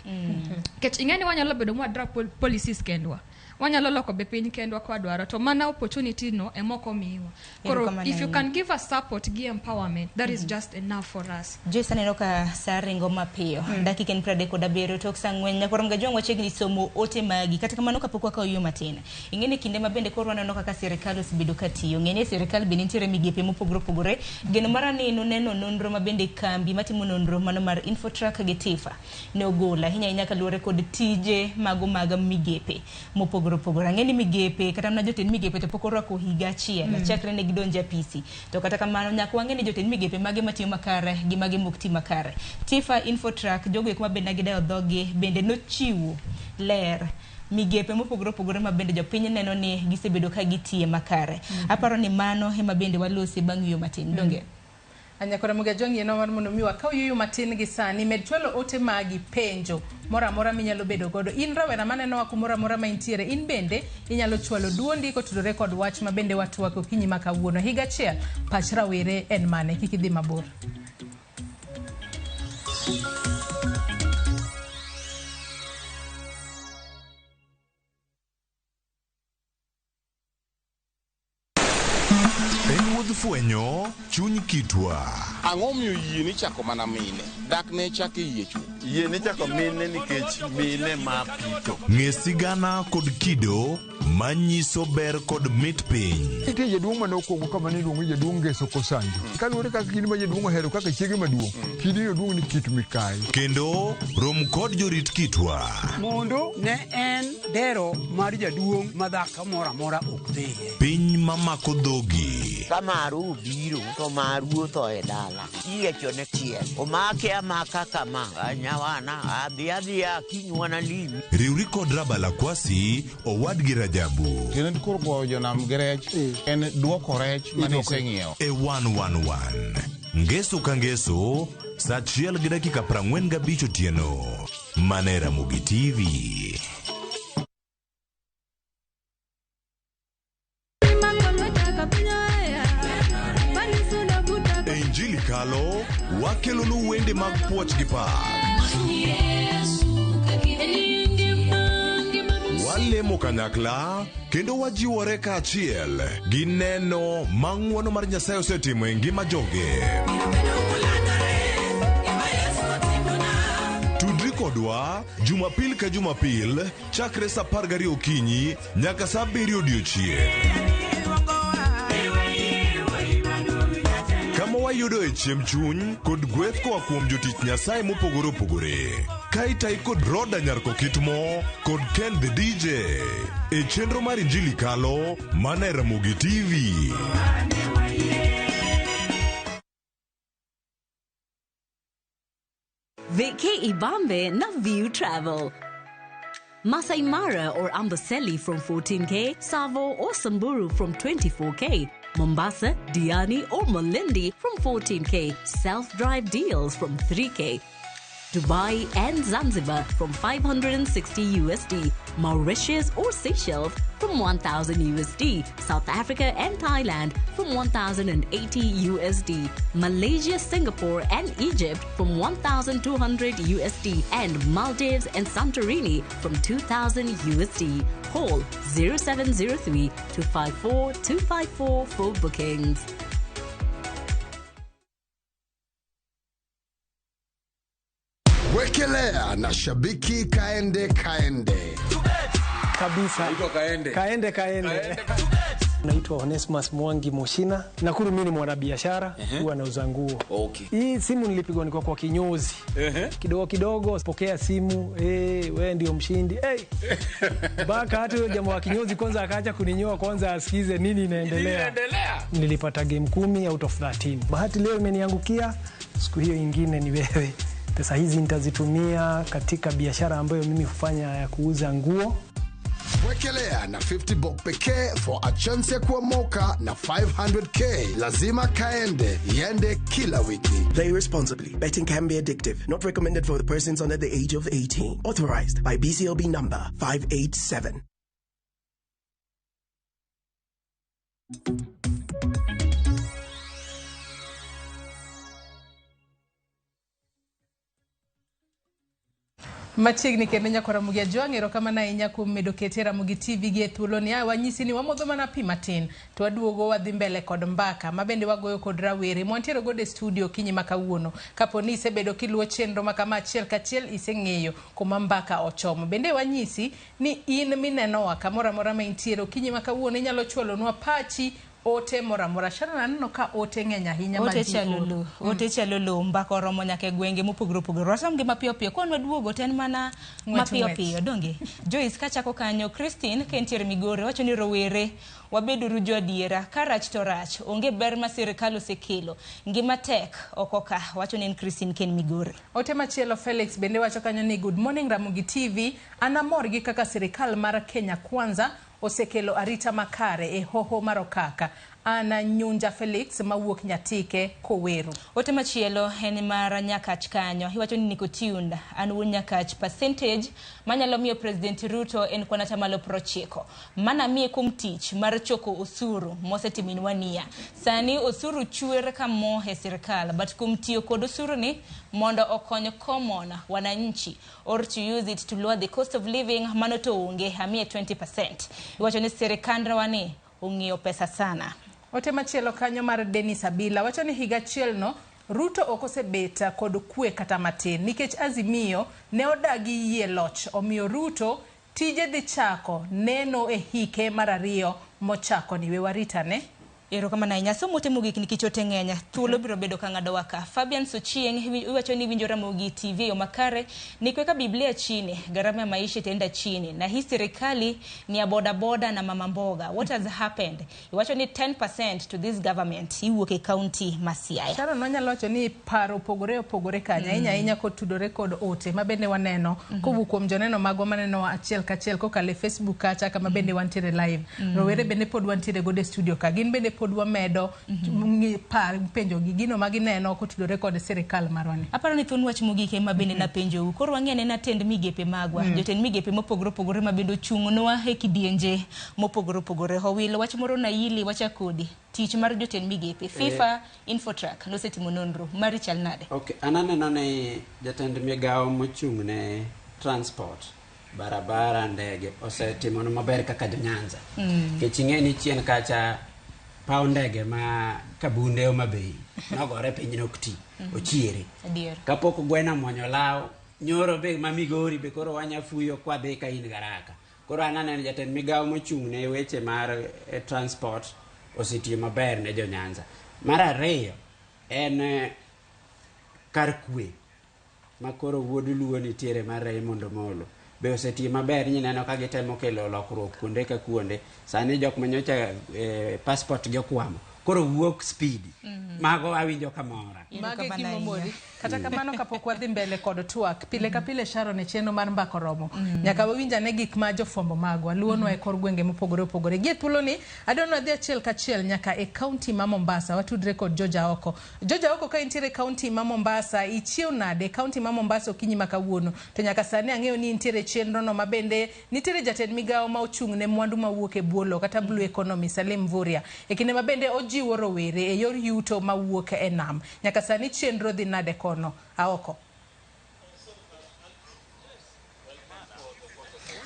Kech ing'eni wanyalo bedo mwa draft policies kendwa. Wanyalo loko be piny kendwa kwa dwaro to mana opportunity no emoko miwa. Koro if you can give us support gi empowerment, that is just enough for us.
Joyce aneno ka sa ringo mapiyo. Dakika en 37 tok saa 4 nyakoro mga wachiegni somo ote magi. Kata kamano kapok wakawo yo matin. Ing'eni kinde ma bende koro waneno kaka sirikal osebedo ka tiyo. Ng'eni sirikal bende nitiere migepe mopogore opogore. Geno mara ni noneno nonro ma bende kambi matimo nonro mano mar Infotrack gi Tifa ne ogolo ahinya ahinya kaluwore kod tije mago mag migepe mopogore opogore. Ang'e ni migepe kata mana jotend migepe to pok orwako higa achiel chakre ne gidonjo e apisi. To kata kamano nyaka wang'e ni jotend migepe mage matiyo makare gi mage mok ti makare. Tifa, Infotrack, jogo eko ma bende gidayo dhogi bende nochiwo ler migepe mopogore opogore ma bende jopiny neno ni gisebedo ka gitiye makare. Aparo ni mano ema bende walose bang' yueyo matin. Donge?
Anyakora Muga Jong yeno mar mondo mi wakaw yueyo matin gi sani, med chwalo ote magi penjo moro amora minyalo bedo godo. In rawera manenowa kumoro amora ma intiere, in bende inyalo chwalo duondi kotudore kod wach ma bende watwako okinyi ma kawuono. Higa achiel, pach rawere en mane? Kik idhi mabor.
En wuodh fwenyo chuny kitwa.
Ang'o miyo yie ni chako mana mine? Dak ne chako yie chuth.
Yie ni chako mine nikech mine ma pito.
Ng'e sigana kod kido manyiso ber kod mit piny.
Nitie jaduong' mane okwongo kama ne iluongo ni jaduong' Ngeso Kosanjo. Kaluwore kaka kidi ma jaduong' ohero kaka chiege maduong', kidi no duong' ni Kit Mikayi.
Kendo rom kod jorit kitwa.
Mondo ne en dero mar jaduong' ma dhako moro amora ok dhiye.
Piny mamako dhogi.
Ka maru obiro to maru otho e dala.
dala Iyiecho ne chiel. Omake amaka kama. Anyawana adhi adhiya kiny wanalimi.
Riwri kod Rabala Kwasi, owadgi Rajabu.
Tiende koro goyo jonam gi rech en duoko rech mane iseng'iewo.
E 111. Ngeso ka ngeso, saa 1:45 otieno. Mana e Ramogi TV. E Injili Kalo, wakelonu wende mag puoch gi pak. Walemo kanyakla kendo wajiwore kaachiel gi neno ma ng'wono mar Nyasaye osetimo e ngima joge. Tudri kodwa Jumapil ka Jumapil chakre saa 12 okinyi nyaka saa 7 odiochieng'. Kama wayudoe chiemb chuny kod gweth koa kuom jotich Nyasaye mopogore opogore. Ka itayi kod Roda Nyarkokitmo kod Ken the DJ e chenro mar Injili Kalo mana e Ramogi TV.
Vacay Ibambe na View Travel. Masai Mara or Amboseli from 14K, Savo or Samburu from 24K, Mombasa, Diani or Malindi from 14K, self-drive deals from 3K, Dubai and Zanzibar from 560 USD, Mauritius or Seychelles from 1000 USD, South Africa and Thailand from 1080 USD, Malaysia, Singapore and Egypt from 1200 USD, and Maldives and Santorini from 2000 USD. Call 0703 254 254 for bookings.
Wekelea na shabiki kaende kaende.
Kabisa.
Kaende.
Kaende kaende. Naitwa Onesmus Mwangi Moshina. Nakuru mimi ni mwanabiashara, huwa nauza nguo.
Okay.
Hii simu nilipigwa nikiwa kwa kinyozi. Kidogo kidogo pokea simu, eh, wewe ndio mshindi. Hey. Mpaka hata huyo jamaa wa kinyozi kwanza akaacha kuninyoa kwanza asikize nini inaendelea. Nilipata game 10 out of 13. Bahati leo imeniangukia, siku hiyo ingine ni wewe. Pesa hizi nitazitumia katika biashara ambayo mimi hufanya ya kuuza nguo.
Wekelea na 50 bob pekee for a chance ya kuomoka na 500k. Lazima kaende, iende kila wiki.
Play responsibly. Betting can be addictive. Not recommended for the persons under the age of 18. Authorized by BCLB number 587.
Machiegni kendo nyako Ramogi Ajwang', erokamano ahinya kuom medo kete Ramogi TV gi e thuoloni. Ae wanyisi ni wamodho mana pi matin to waduogo wadhi mbele kod mbaka ma bende wagoyo kod rawere mwantiere godo e studio okinyi ma kawuono. Kapo ni isebedo kiluwo chenro ma kama achiel kachiel, iseng'eyo kuma mbaka ochomo. Bende wanyisi ni in minenowa kamoro amora ma intiere okinyi ma kawuono inyalo chwalonwa pachi ote moro amora. Sharon, aneno ka ote ng'eny ahinya ma
Ote
ji
chalo
oro.
lo, ote chalo lo, mbaka oromo nyaka e gwenge mopogore opogore. Wasom gi mapiyo piyo, kwan waduogo to en mana
Ng'wech,
mapiyo
ng'wech.
piyo, donge? Joyce, kachako kanyo, Christine ka entiere Migori wacho ni rowere wabeduru jo adiera, ka rach to rach, onge ber ma sirikal osekelo, ngima tek oko ka, wacho ni en Christine ken Migori.
Ote machielo Felix bende wacho kanyo ni good morning Ramogi TV, an amor gi kaka sirikal mar Kenya Kwanza osekelo arita makare e hoho mar Okaka. Ana Nyunja Felix mawuok Nyatike Koweru.
Ote machielo en mar Nyakach kanyo, iwacho ni niko tuned, an wuon Nyakach, percentage manyalo miyo President Ruto en kwan atamalo 90. Mana miye kuom tich mar choko osuru mosetiminwa niya. Sani osuru chwer ka mo e sirikal, but kuom tiyo kod osuru ni mondo okony common wananchi or to use it to lower the cost of living, mano to onge, amiye 20%. Iwacho ni sirikandwa ni ong'iyo pesa sana.
Ote machielo kanyo mar Dennis Abila wacho ni higa achiel no Ruto ok osebet kod kwe kata matin nikech Azimio ne odagi yie loch, omiyo Ruto tije dhi chako neno e hike mar ariyo mochako ni we waritane.
Erokamano ahinya. Somo ote mogik nikech ote ng'eny. Thuolo biro bedo ka ng'adowa ka. Fabian Sochieng iwacho ni winjo Ramogi TV e yo makare ni kuweka Biblia chini, gharama ya maisha itaenda chini. Na hii serikali ni ya bodaboda na mama mboga. What has happened? Iwacho ni 10% to this government. Iwuok e county ma Siaya.
Sharon wanyalo wacho ni paro opogore opogore kanyo ahinya ahinya kotudore kod ote ma bende waneno kowuok kuom joneno magwa manenowa achiel kachiel kokalo e Facebook kacha kama bende wantiere live. Rowere bende pod wantiere godo e studio ka gin bende pod wamedo par penjo gi gino ma gineno kotudore kod sirikal marwa ni.
Aparo ni thuon wach mogik ema bende napenjou. Koro wang'e anena tend migepe magwa. Jotend migepe mopogore opogore ma bende ochung'nwa e kidienje mopogore opogore. Owil wach moro naili wacha kodi. Tich mar jotend migepe. FIFA Infotrack nosetimo nonro. Mari chal nade?
Okay, an aneno ni jatend migawo mochung' ne transport, barabara, ndege osetimonu maber kaka jo-Nyanza. Nikech ing'e ni chien kacha paw ndege ma Kabunde Homa Bay nogore piny nok ti, ochiere.
Adier.
Kapok gweno omuonyo law, nyoro be ma Migori be koro wanya fuyo kwadhi ka in garaka. Koro an aneno jatend migawo mochung' ne weche mar transport osetiyo maber ne jo-Nyanza. Mar ariyo en kar kwe ma koro wuod Luo nitiere mar Raymond Omolo be osetiyo maber nyineno ka gitemo kelo lokruok kuonde ka kuonde. Sani jok manyocha passport gi okwamo koro wuok speed. Mago awinjo kamora.
Mago e gima mori. Kata kamano kapok wadhi mbele kod twak, pile ka pile Sharon e chenro mar Mbaka Oromo. Nyaka wawinj ane gik ma jofwambo magwa luwonwa e kor gwenge mopogore opogore. Gie thuoloni, adwa ni wadhi achiel kachiel nyaka e kaunti ma Mombasa, watudre kod George Aoko. George Aoko ka intiere e kaunti ma Mombasa, ichiew nade e kaunti ma Mombasa okinyi ma kawuono? To nyaka sani ang'eyo ni intiere e chenro no ma bende nitiere jatend migawo ma ochung' ne mwandu mawuok e bwo lowo kata Blue Economy, Salim Mvurya. E kinde ma bende ojiwo rowere e yor yuto mawuok e nam. Nyaka sani chenro dhi nade kono? Aoko.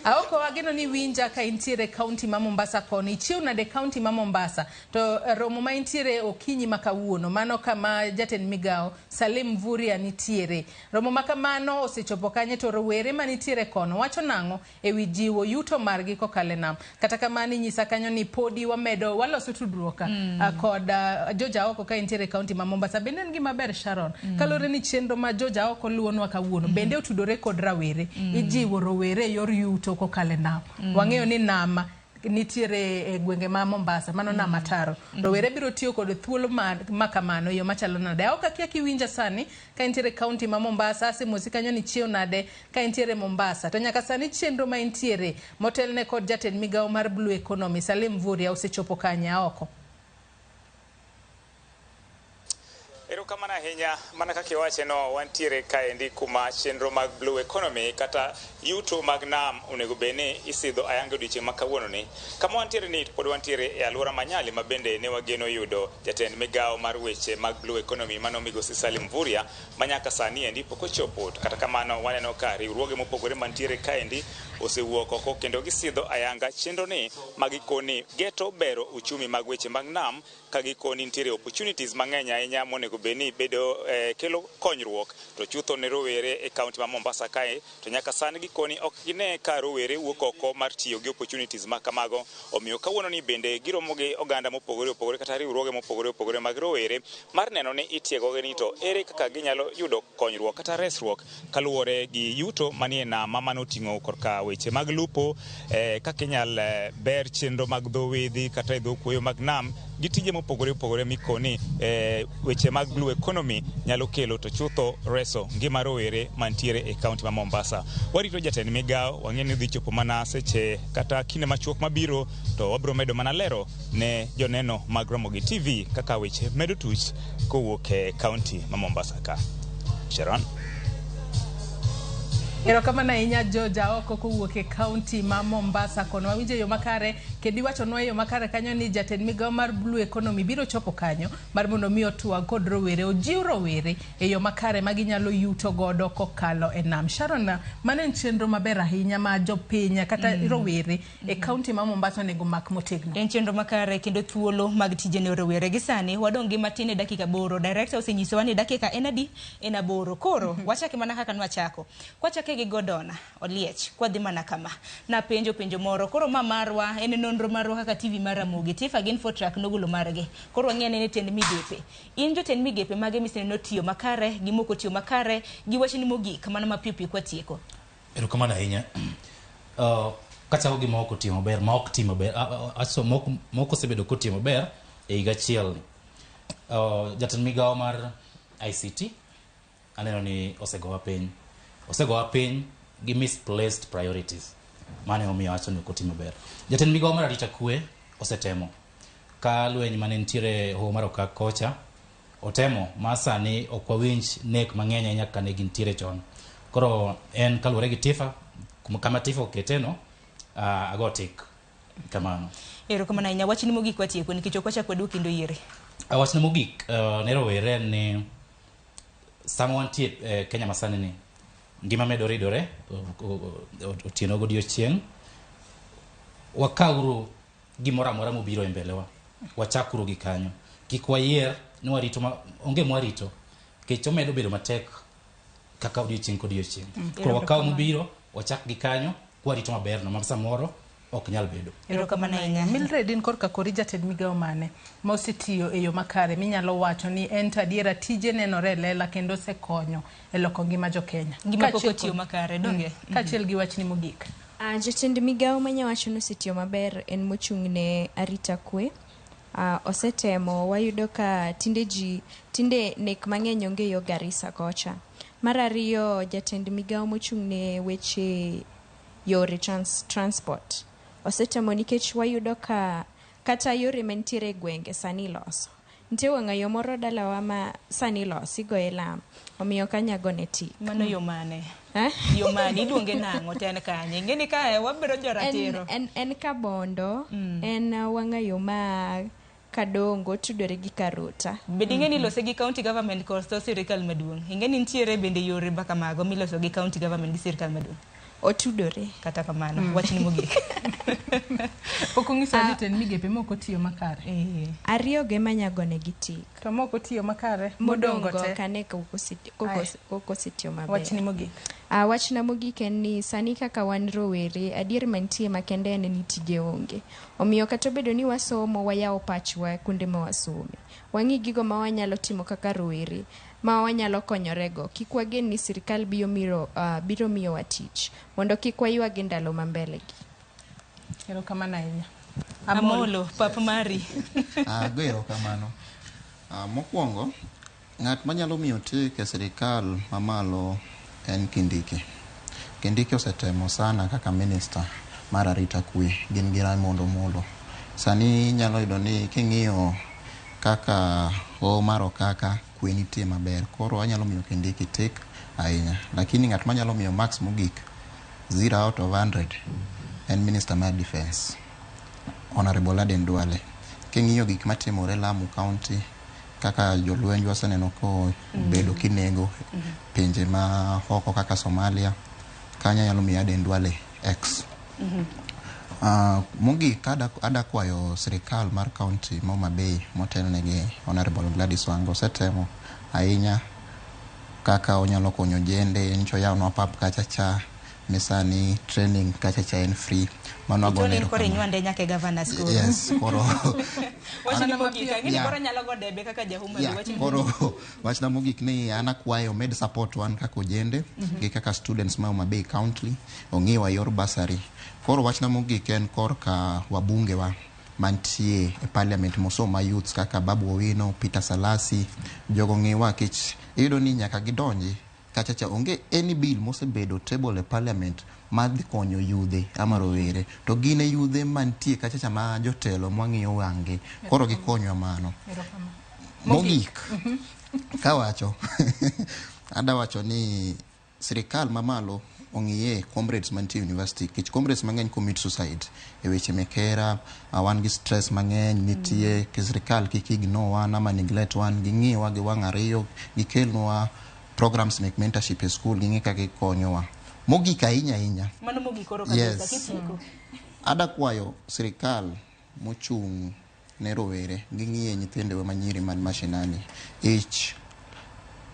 Aoko, ageno ni winja ka intiere kaunti ma Mombasa kono. Ichiew nade kaunti ma Mombasa? To romo ma intiere okinyi ma kawuono, mano kama jatend migawo Salim Mvurya nitiere. Romo ma kamano osechopo kanye to rowere manitiere kono wacho nang'o ewi jiwo yuto margi kokalo e nam? Kata kamano inyisa kanyo ni podi wamedo waloso tudruok kod George Aoko ka intiere kaunti ma Mombasa. Bende en gima ber Sharon, kaluwore ni chenro ma George Aoko luwonwa kawuono bende otudore kod rawere. Ijiwo rowere e yor yuto kokalo e nam. Wang'eyo ni nam nitiere e gwenge ma Mombasa, mano nam Ataro. Rowere biro tiyo kod thuolo ma kamano e yo machalo nade? Aok akia kiwinja sani ka intiere kaunti ma Mombasa, asemosi kanyo ni chiew nade ka intiere Mombasa. To nyaka sani chenro ma intiere motelne kod jatend migawo mar Blue Economy Salim Mvurya osechopo kanye? Aoko.
Erokamano ahinya, mana kaka iwache no, wantiere kaendi kuma chenro mag Blue Economy kata yuto mag nam onego bed ni isidho ayanga odiochieng' ma kawuono ni. Kama wantiere ni pod wantiere e alwora ma Nyali ma bende ne wageno yudo jatend migawo mar weche mag Blue Economy mano migosi Salim Mvurya ma nyaka sani endi pok ochopo. Kata kamano waneno ka riwruoge mopogore mantiere kaendi osewuok oko kendo gisidho ayanga chenro ni ma gikoni geto bero uchumi mag weche mag nam ka gikoni nitiere opportunities mang'eny ahinya monego bed ni bedo kelo konyruok to chutho ne rowere e kaunti ma Mombasa kae to nyaka sani gikoni ok gine ka rowere wuok oko mar tiyo gi opportunities ma kamago. Omiyo kawuono ni bende giromo gi oganda mopogore opogore kata riwruoge mopogore opogore mag rowere mar neno ni itiegogi ni to ere kaka ginyalo yudo konyruok kata resruok kaluwore gi yuto manie nam ma mano oting'o korka weche mag lupo, kaka inyal ber chenro mag dho wedhi kata e dho kuoyo mag nam gi tije mopogore opogore mikoni weche mag Blue Economy nyalo kelo to chutho reso ngima rowere mantiere e kaunti ma Mombasa. Warito jatend migawo, wang'e ni dhi chopo mana seche kata kinde machuok mabiro to wabiro medo mana lero ne joneno mag Ramogi TV kaka weche medo tuch kowuok e kaunti ma Mombasa ka. Sharon.
Erokamano ahinya George Aoko kowuok e kaunti ma Mombasa kono. Wawinjo e yo makare kendo iwachonwa e yo makare kanyo ni jatend migawo mar Blue Economy biro chopo kanyo mar mondo mi otwag kod rowere, ojiw rowere e yo makare ma ginyalo yuto godo kokalo e nam. Sharon, mano en chenro maber ahinya ma jopiny kata rowere e kaunti ma Mombasa onego mak motegno.
En chenro makare kendo thuolo mag tije ne rowere. Gi sani wadong' gi matin e dakika 8. Director osenyisowa ni dakika en adi? En 8. Koro wachake mana kaka nwachako. Kwachake Wantiere gi Gordon Oliech kwadhi mana kama. Napenjo penjo moro. Koro ma marwa en nonro marwa kaka TV mar Ramogi. Tifa gi Infotrack nogolo margi. Koro wang'e ni tend migepe. In jotend migepe mage miseneno tiyo makare gi mok otiyo makare gi wachni mogik mana mapiyo piyo kwatieko.
Erokamano ahinya. Kachako gi ma ok otiyo maber, ma ok ti maber, aso mok osebedo kotiyo maber e higa achiel ni. Jatend migawo mar ICT aneno ni osegowa piny. Osegowa piny gi misplaced priorities. Mano emomiyo awacho ni ok oti maber. Jatend migawo mar arita kwe osetemo. Ka lweny mane nitiere hoho mar Okak kocha, otemo ma sani ok wawinj nek mang'eny ahinya kaka ne gintiere chon. Koro en kaluwore gi Tifa, kama Tifa oketeno, ago tik kamano.
Erokamano ahinya. Wachni mogik watieko nikech ok wachak waduok kendo yiere.
Wachna mogik ne rowere en ni sama wantie Kenya masani ni ngima medo ridore otieno godiochieng'. Wakawuru gimoro amora mobiro e mbelewa, wachakuru gi kanyo. Kik wayier ni warito ma onge mwarito nikech omedo bedo matek kaka odiochieng' kodiochieng'. Koro wakaw mobiro wachak gi kanyo kwarito maber no ma samoro ok nyal bedo.
Erokamano ahinya.
Mildred, in korka kori jatend migawo mane ma osetiyo e yo makare minyalo wacho ni en to adiera tije nenore e lela kendo osekonyo e loko ngima jo Kenya?
Gima pok otiyo makare, donge?
Kaachiel gi wachni mogik.
Jatend migawo manyawacho ni osetiyo maber en mochung' ne arita kwe. Osetemo, wayudo ka tinde ji tinde nek mang'eny onge yo Garissa kocha. Mar ariyo, jatend migawo mochung' ne weche yore transport osetemo nikech wayudo ka kata yore mantiere e gwenge sani iloso. Nitie wang'ayo moro dalawa ma sani iloso, igoye lam. Omiyo ok anya gone tik.
Mano yo mane? Yo mane? Iluonge nang'o to en kanye? Ing'e ni kae wabedo joratiro.
En Kabondo, en wang'ayo ma Kadongo tudore gi Karota.
Bende ing'e ni ilose gi county government koso sirikal maduong'? Ing'e ni nitiere bende yore kamago miloso gi county government gi sirikal maduong'?
Otudore.
Kata kamano, wachni mogik.
Pok ong'iso jotend migepe mok otiyo makare.
Ariyo go ema anya gone gi tik.
To mok otiyo makare,
modongo
te.
Kane kok osetiyo maber.
Wachni mogik.
Wachna mogik en ni sani kaka wan rowere, adier mantie makende en ni tije onge. Omiyo kata obedo ni wasomo, wayawo pachwa kuonde ma wasome. Wang'i gigo ma wanyalo timo kaka rowere, ma wanyalo konyorego. Kik wagen ni sirikal biro miyowa tich, mondo kik waywag e ndalo ma mbele gi.
Erokamano ahinya.
Amolo, pap mari.
Ago erokamano. Mokwongo, ng'at manyalo miyo tik e sirikal mamalo en Kindiki. Kindiki osetemo sana kaka minister mar arita kwe, gin gi Raymond Omolo. Sani inyalo yudo ni king'iyo kaka hoho mar Okaka, kwe nitie maber. Koro anyalo miyo Kindiki tik ahinya. Lakini ng'at manyalo miyo marks mogik 0 out of 100 en minister mar defense, Honorable Aden Duale. King'iyo gik matimore Lamu County, kaka jolweny waseneno ko bedo kinego pinje ma oko kaka Somalia, kanyo nyalo miyo Aden Duale X. Mogik ada kwayo sirikal mar county ma Homa Bay motelne gi Honorable Gladys Wanga osetemo ahinya kaka onyalo konyo jende nyicho yawnwa pap kacha cha misani training kacha cha en free. Mano agone
Ichoni koro
erokamano.
inywande nyaka e governors koro.
Yes, koro
Wachni mogik, ang'e ni koro anyalo go debe kaka ja Homa Bay, wachni
koro
mogik.
wachna mogik ni an akwayo med support wan kaka ojende gi kaka students ma Homa Bay County ong'iwa yor bursary. Koro wachna mogik en korka wabunge wa mantie e parliament mosoma youths kaka Babu Owino, Peter Salasi, jogo ng'iwa kech iyudo ni nyaka gidonji kacha cha onge any bill mosebedo table e parliament madhi konyo yudhe ama rowere to gin e yudhe mantie kacha cha ma jotelo mwang'iyo wang'gi koro gikonywa mano. Mogik kawacho ada wacho ni sirikal mamalo ong'iye comrades mantie university nikech comrades mang'eny commit suicide e weche mek hera, wan gi stress mang'eny nitie ki sirikal kik ignore wan ama neglect wan, ging'iwa gi wang' ariyo, gikelnwa programs mek mentorship e school, ging'i kaka gikonyowa. Mogik ahinya ahinya.
Mano mogik koro kabisa,
Yes.
kitieko.
Ada kwayo sirikal mochung' ne rowere ging'iye nyithindewa manyiri man mashinani. Ich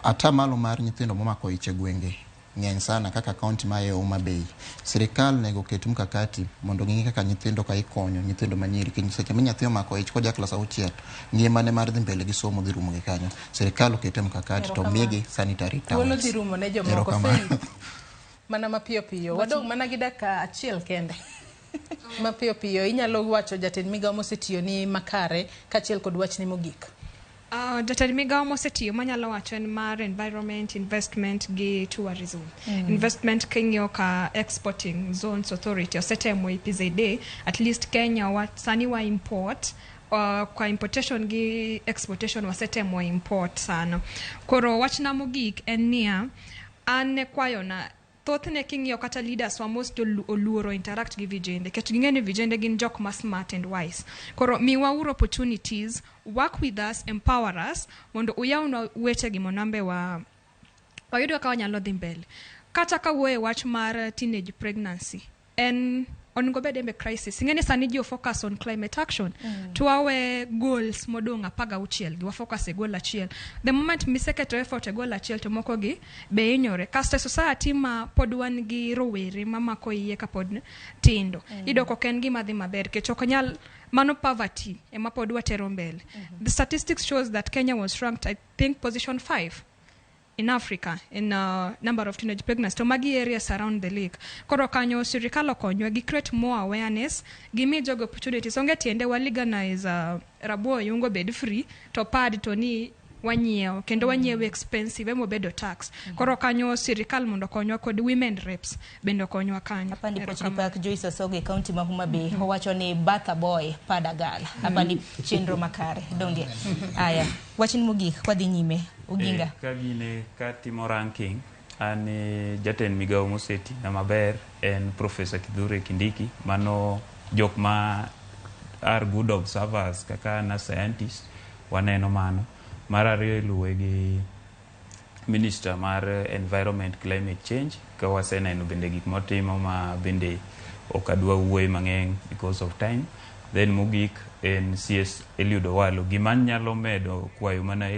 atamalo mar nyithindo momako ich e gwenge ng'eny sana kaka kaunti ma e Homa Bay. Sirikal onego oket mkakati mondo ging'i kaka nyithindo ka ikonyo nyithindo manyiri kendo seche ma nyathi omako ich koja klas auchiel ngimane mar dhi mbele gi somo dhi rumo gi kanyo. Sirikal okete mkakati to
Erokamano.
migi sanitary
Thuolo
towels.
dhi rumo ne jomoko.
Erokamano.
Faith, mana mapiyo piyo. Wadong' mana gi dakika achiel kende. Mapiyo piyo inyalo wacho jatend migawo mosetiyo ni makare kaachiel kod wachni mogik.
Jatend migawo mosetiyo manyalo wacho en mar environment, investment gi tourism. Investment king'iyo ka exporting zones authority osetemo EPZA, at least Kenya wa, sani wa import kwa importation gi exportation wasetemo import sana. Koro wachna mogik en niya, an ne kwayona thothne king'iyo kata leaders wa most oluoro interact gi vijende nikech ging'e ni vijende gin jok ma smart and wise. Koro miwauru opportunities, work with us, empower us mondo uyawnwa wechegi mondo ambe wa wayud kaka wanyalo dhi mbele. Kata kawuoyo e wach mar teenage pregnancy, en onego bed embe crisis. Ing'e ni sani ji focus on climate action. To wawe goals modong' 16 gi wafocus e goal achiel. The moment miseketo effort e goal achiel to moko gi be hinyore. Kasto e society ma pod wan gi rowere mamako iye kapod tindo. Iyudo ka ok en gima dhi maber nikech ok nyal mano poverty ema pod watero mbele. The statistics shows that Kenya was ranked I think position 5 in Africa in number of teenage pregnancy. To magi areas around the lake. Koro kanyo sirikal okonywa gi create more awareness, gimi jogo opportunities. Onge tiende wa legalize rabo oyungo bed free to pad to ni wanyiewo kendo wanyiewo expensive emobedo tax. Koro kanyo sirikal mondo okonywa kod women reps bende okonywa kanyo.
Apandi puoch gi
Erokamano.
pak Joyce Osogo e kaunti ma Homa Bay owacho ni Bertha boy pada girl. Apandi chenro makare donge. Aya, wachni mogik kwadhi nyime Oginga.
Ka gine katimo ranking an jatend migawo mosetina maber en Professor Kithure Kindiki. Mano jok ma are good observers kaka an a scientist waneno mano. Mar ariyo iluwe gi minister mar environment climate change ka waseneno bende gik motimo ma bende ok adwa wuoye mang'eny because of time. Then mogik en CS Eliud Owalo. Gima nyalo medo kwayo mana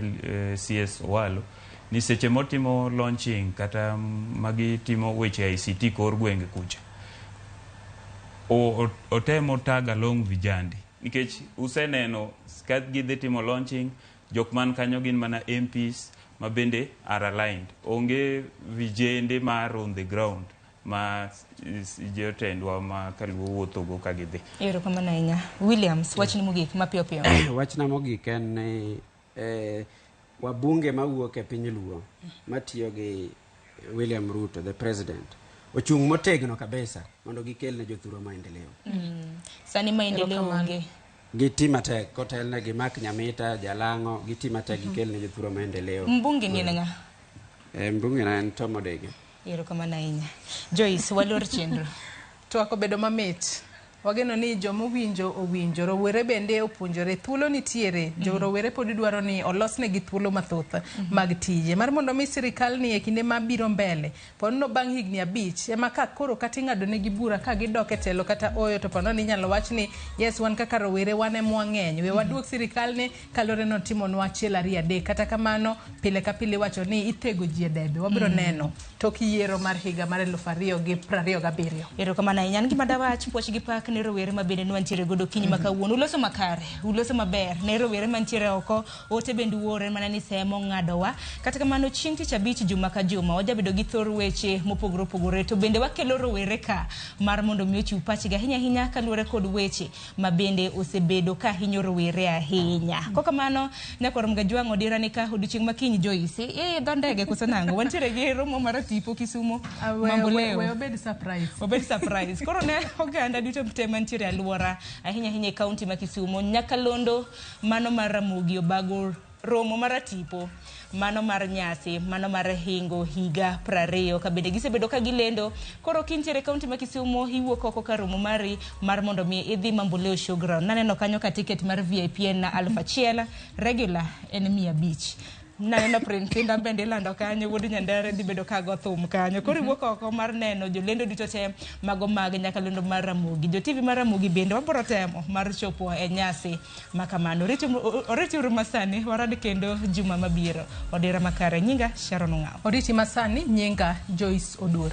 CS Owalo ni seche motimo launching kata magitimo weche ICT kor gwenge kucha otemo tag along vijandi nikech useneno ka gidhi timo launching jok man kanyo gin mana MPs ma bende are aligned. Onge vijende mar on the ground ma jotendwa ma kaluo wuothogo ka gidhi.
Erokamano ahinya. Williams, wachni mogik mapiyo piyo.
Wachna mogik en ni wabunge mawuok e piny Luo matiyo gi William Ruto the president ochung' motegno kabisa mondo gikel ne jothurwa maendeleo.
Sani maendeleo onge.
Giti matek kotelne gi Mark Nyamita, Jalang'o, giti matek gikel ne jothurwa maendeleo.
Mbunge ni en ng'a?
Mbunge na en Tom Odege.
Erokamano ahinya. Joyce, walor chenro.
Twak obedo mamit. Wageno ni jomowinjo owinjo, rowere bende opuonjore. Thuolo nitiere, jo rowere pod dwaro ni olosnegi thuolo mathoth mag tije. Mar mondo mi sirikal ni e kinde mabiro mbele, ponono bang' higni 5 ema ka koro kata ing'ado negi bura ka gidok e telo kata oyo to ponono inyalo wach ni yes wan kaka rowere wan ema wang'eny. We waduok sirikal ni kaluwore ni otimonwa 1 2 3. Kata kamano pile ka pile iwacho ni ithego ji e debe. Wabiro neno tok yiero mar higa mar 2027.
Erokamano ahinya. An gima dawach puoch gi pak ne rowere ma bende nwantiere godo okinyi ma kawuono. Uloso makare, uloso maber ne rowere mantiere oko, ote bende uore mana ni semo ng'adowa. Kata kamano chieng' tich abich juma ka juma wajabedo gi thor weche mopogore opogore to bende wakelo rowere ka mar mondo mi ochiw pachgi ahinya ahinya kaluwore kod weche ma bende osebedo ka hinyo rowere ahinya. Kokamano nyakwar Mgajwang' odira ni ka odiochieng' ma kiny Joyce, dho ndege koso nang'o? Wantiere gi romo mar tipo Kisumo. Mamboleo.
We obed surprise.
Obed surprise. Koro ne oganda duto te mantiere e alwora ahinya ahinya e kaunti ma Kisumo, Nyakalondo mano mar Ramogi Obago romo mar atipo mano mar nyasi mano mar hingo higa 20 ka bende gisebedo ka gilendo. Koro kintiere e kaunti ma Kisumo iwuok oko ka romo mari mar mondo mi idhi Mamboleo Showground. Naneno kanyo ka ticket mar VIP en 1000, regular en 500. Naneno Prince Indah bende ilando kanyo, wuod Nyandere dhi bedo ka go thum kanyo. Koro iwuok oko mar neno jolendo duto te mago mag nyakalondo mar Ramogi. Jo TV mar Ramogi bende wabiro temo mar chopo e nyasi ma kamano. Oritiuru masani, warad kendo juma mabiro. Odira makare, nyinga Sharon Ong'awo.
Oriti masani, nyinga Joyce Oduor.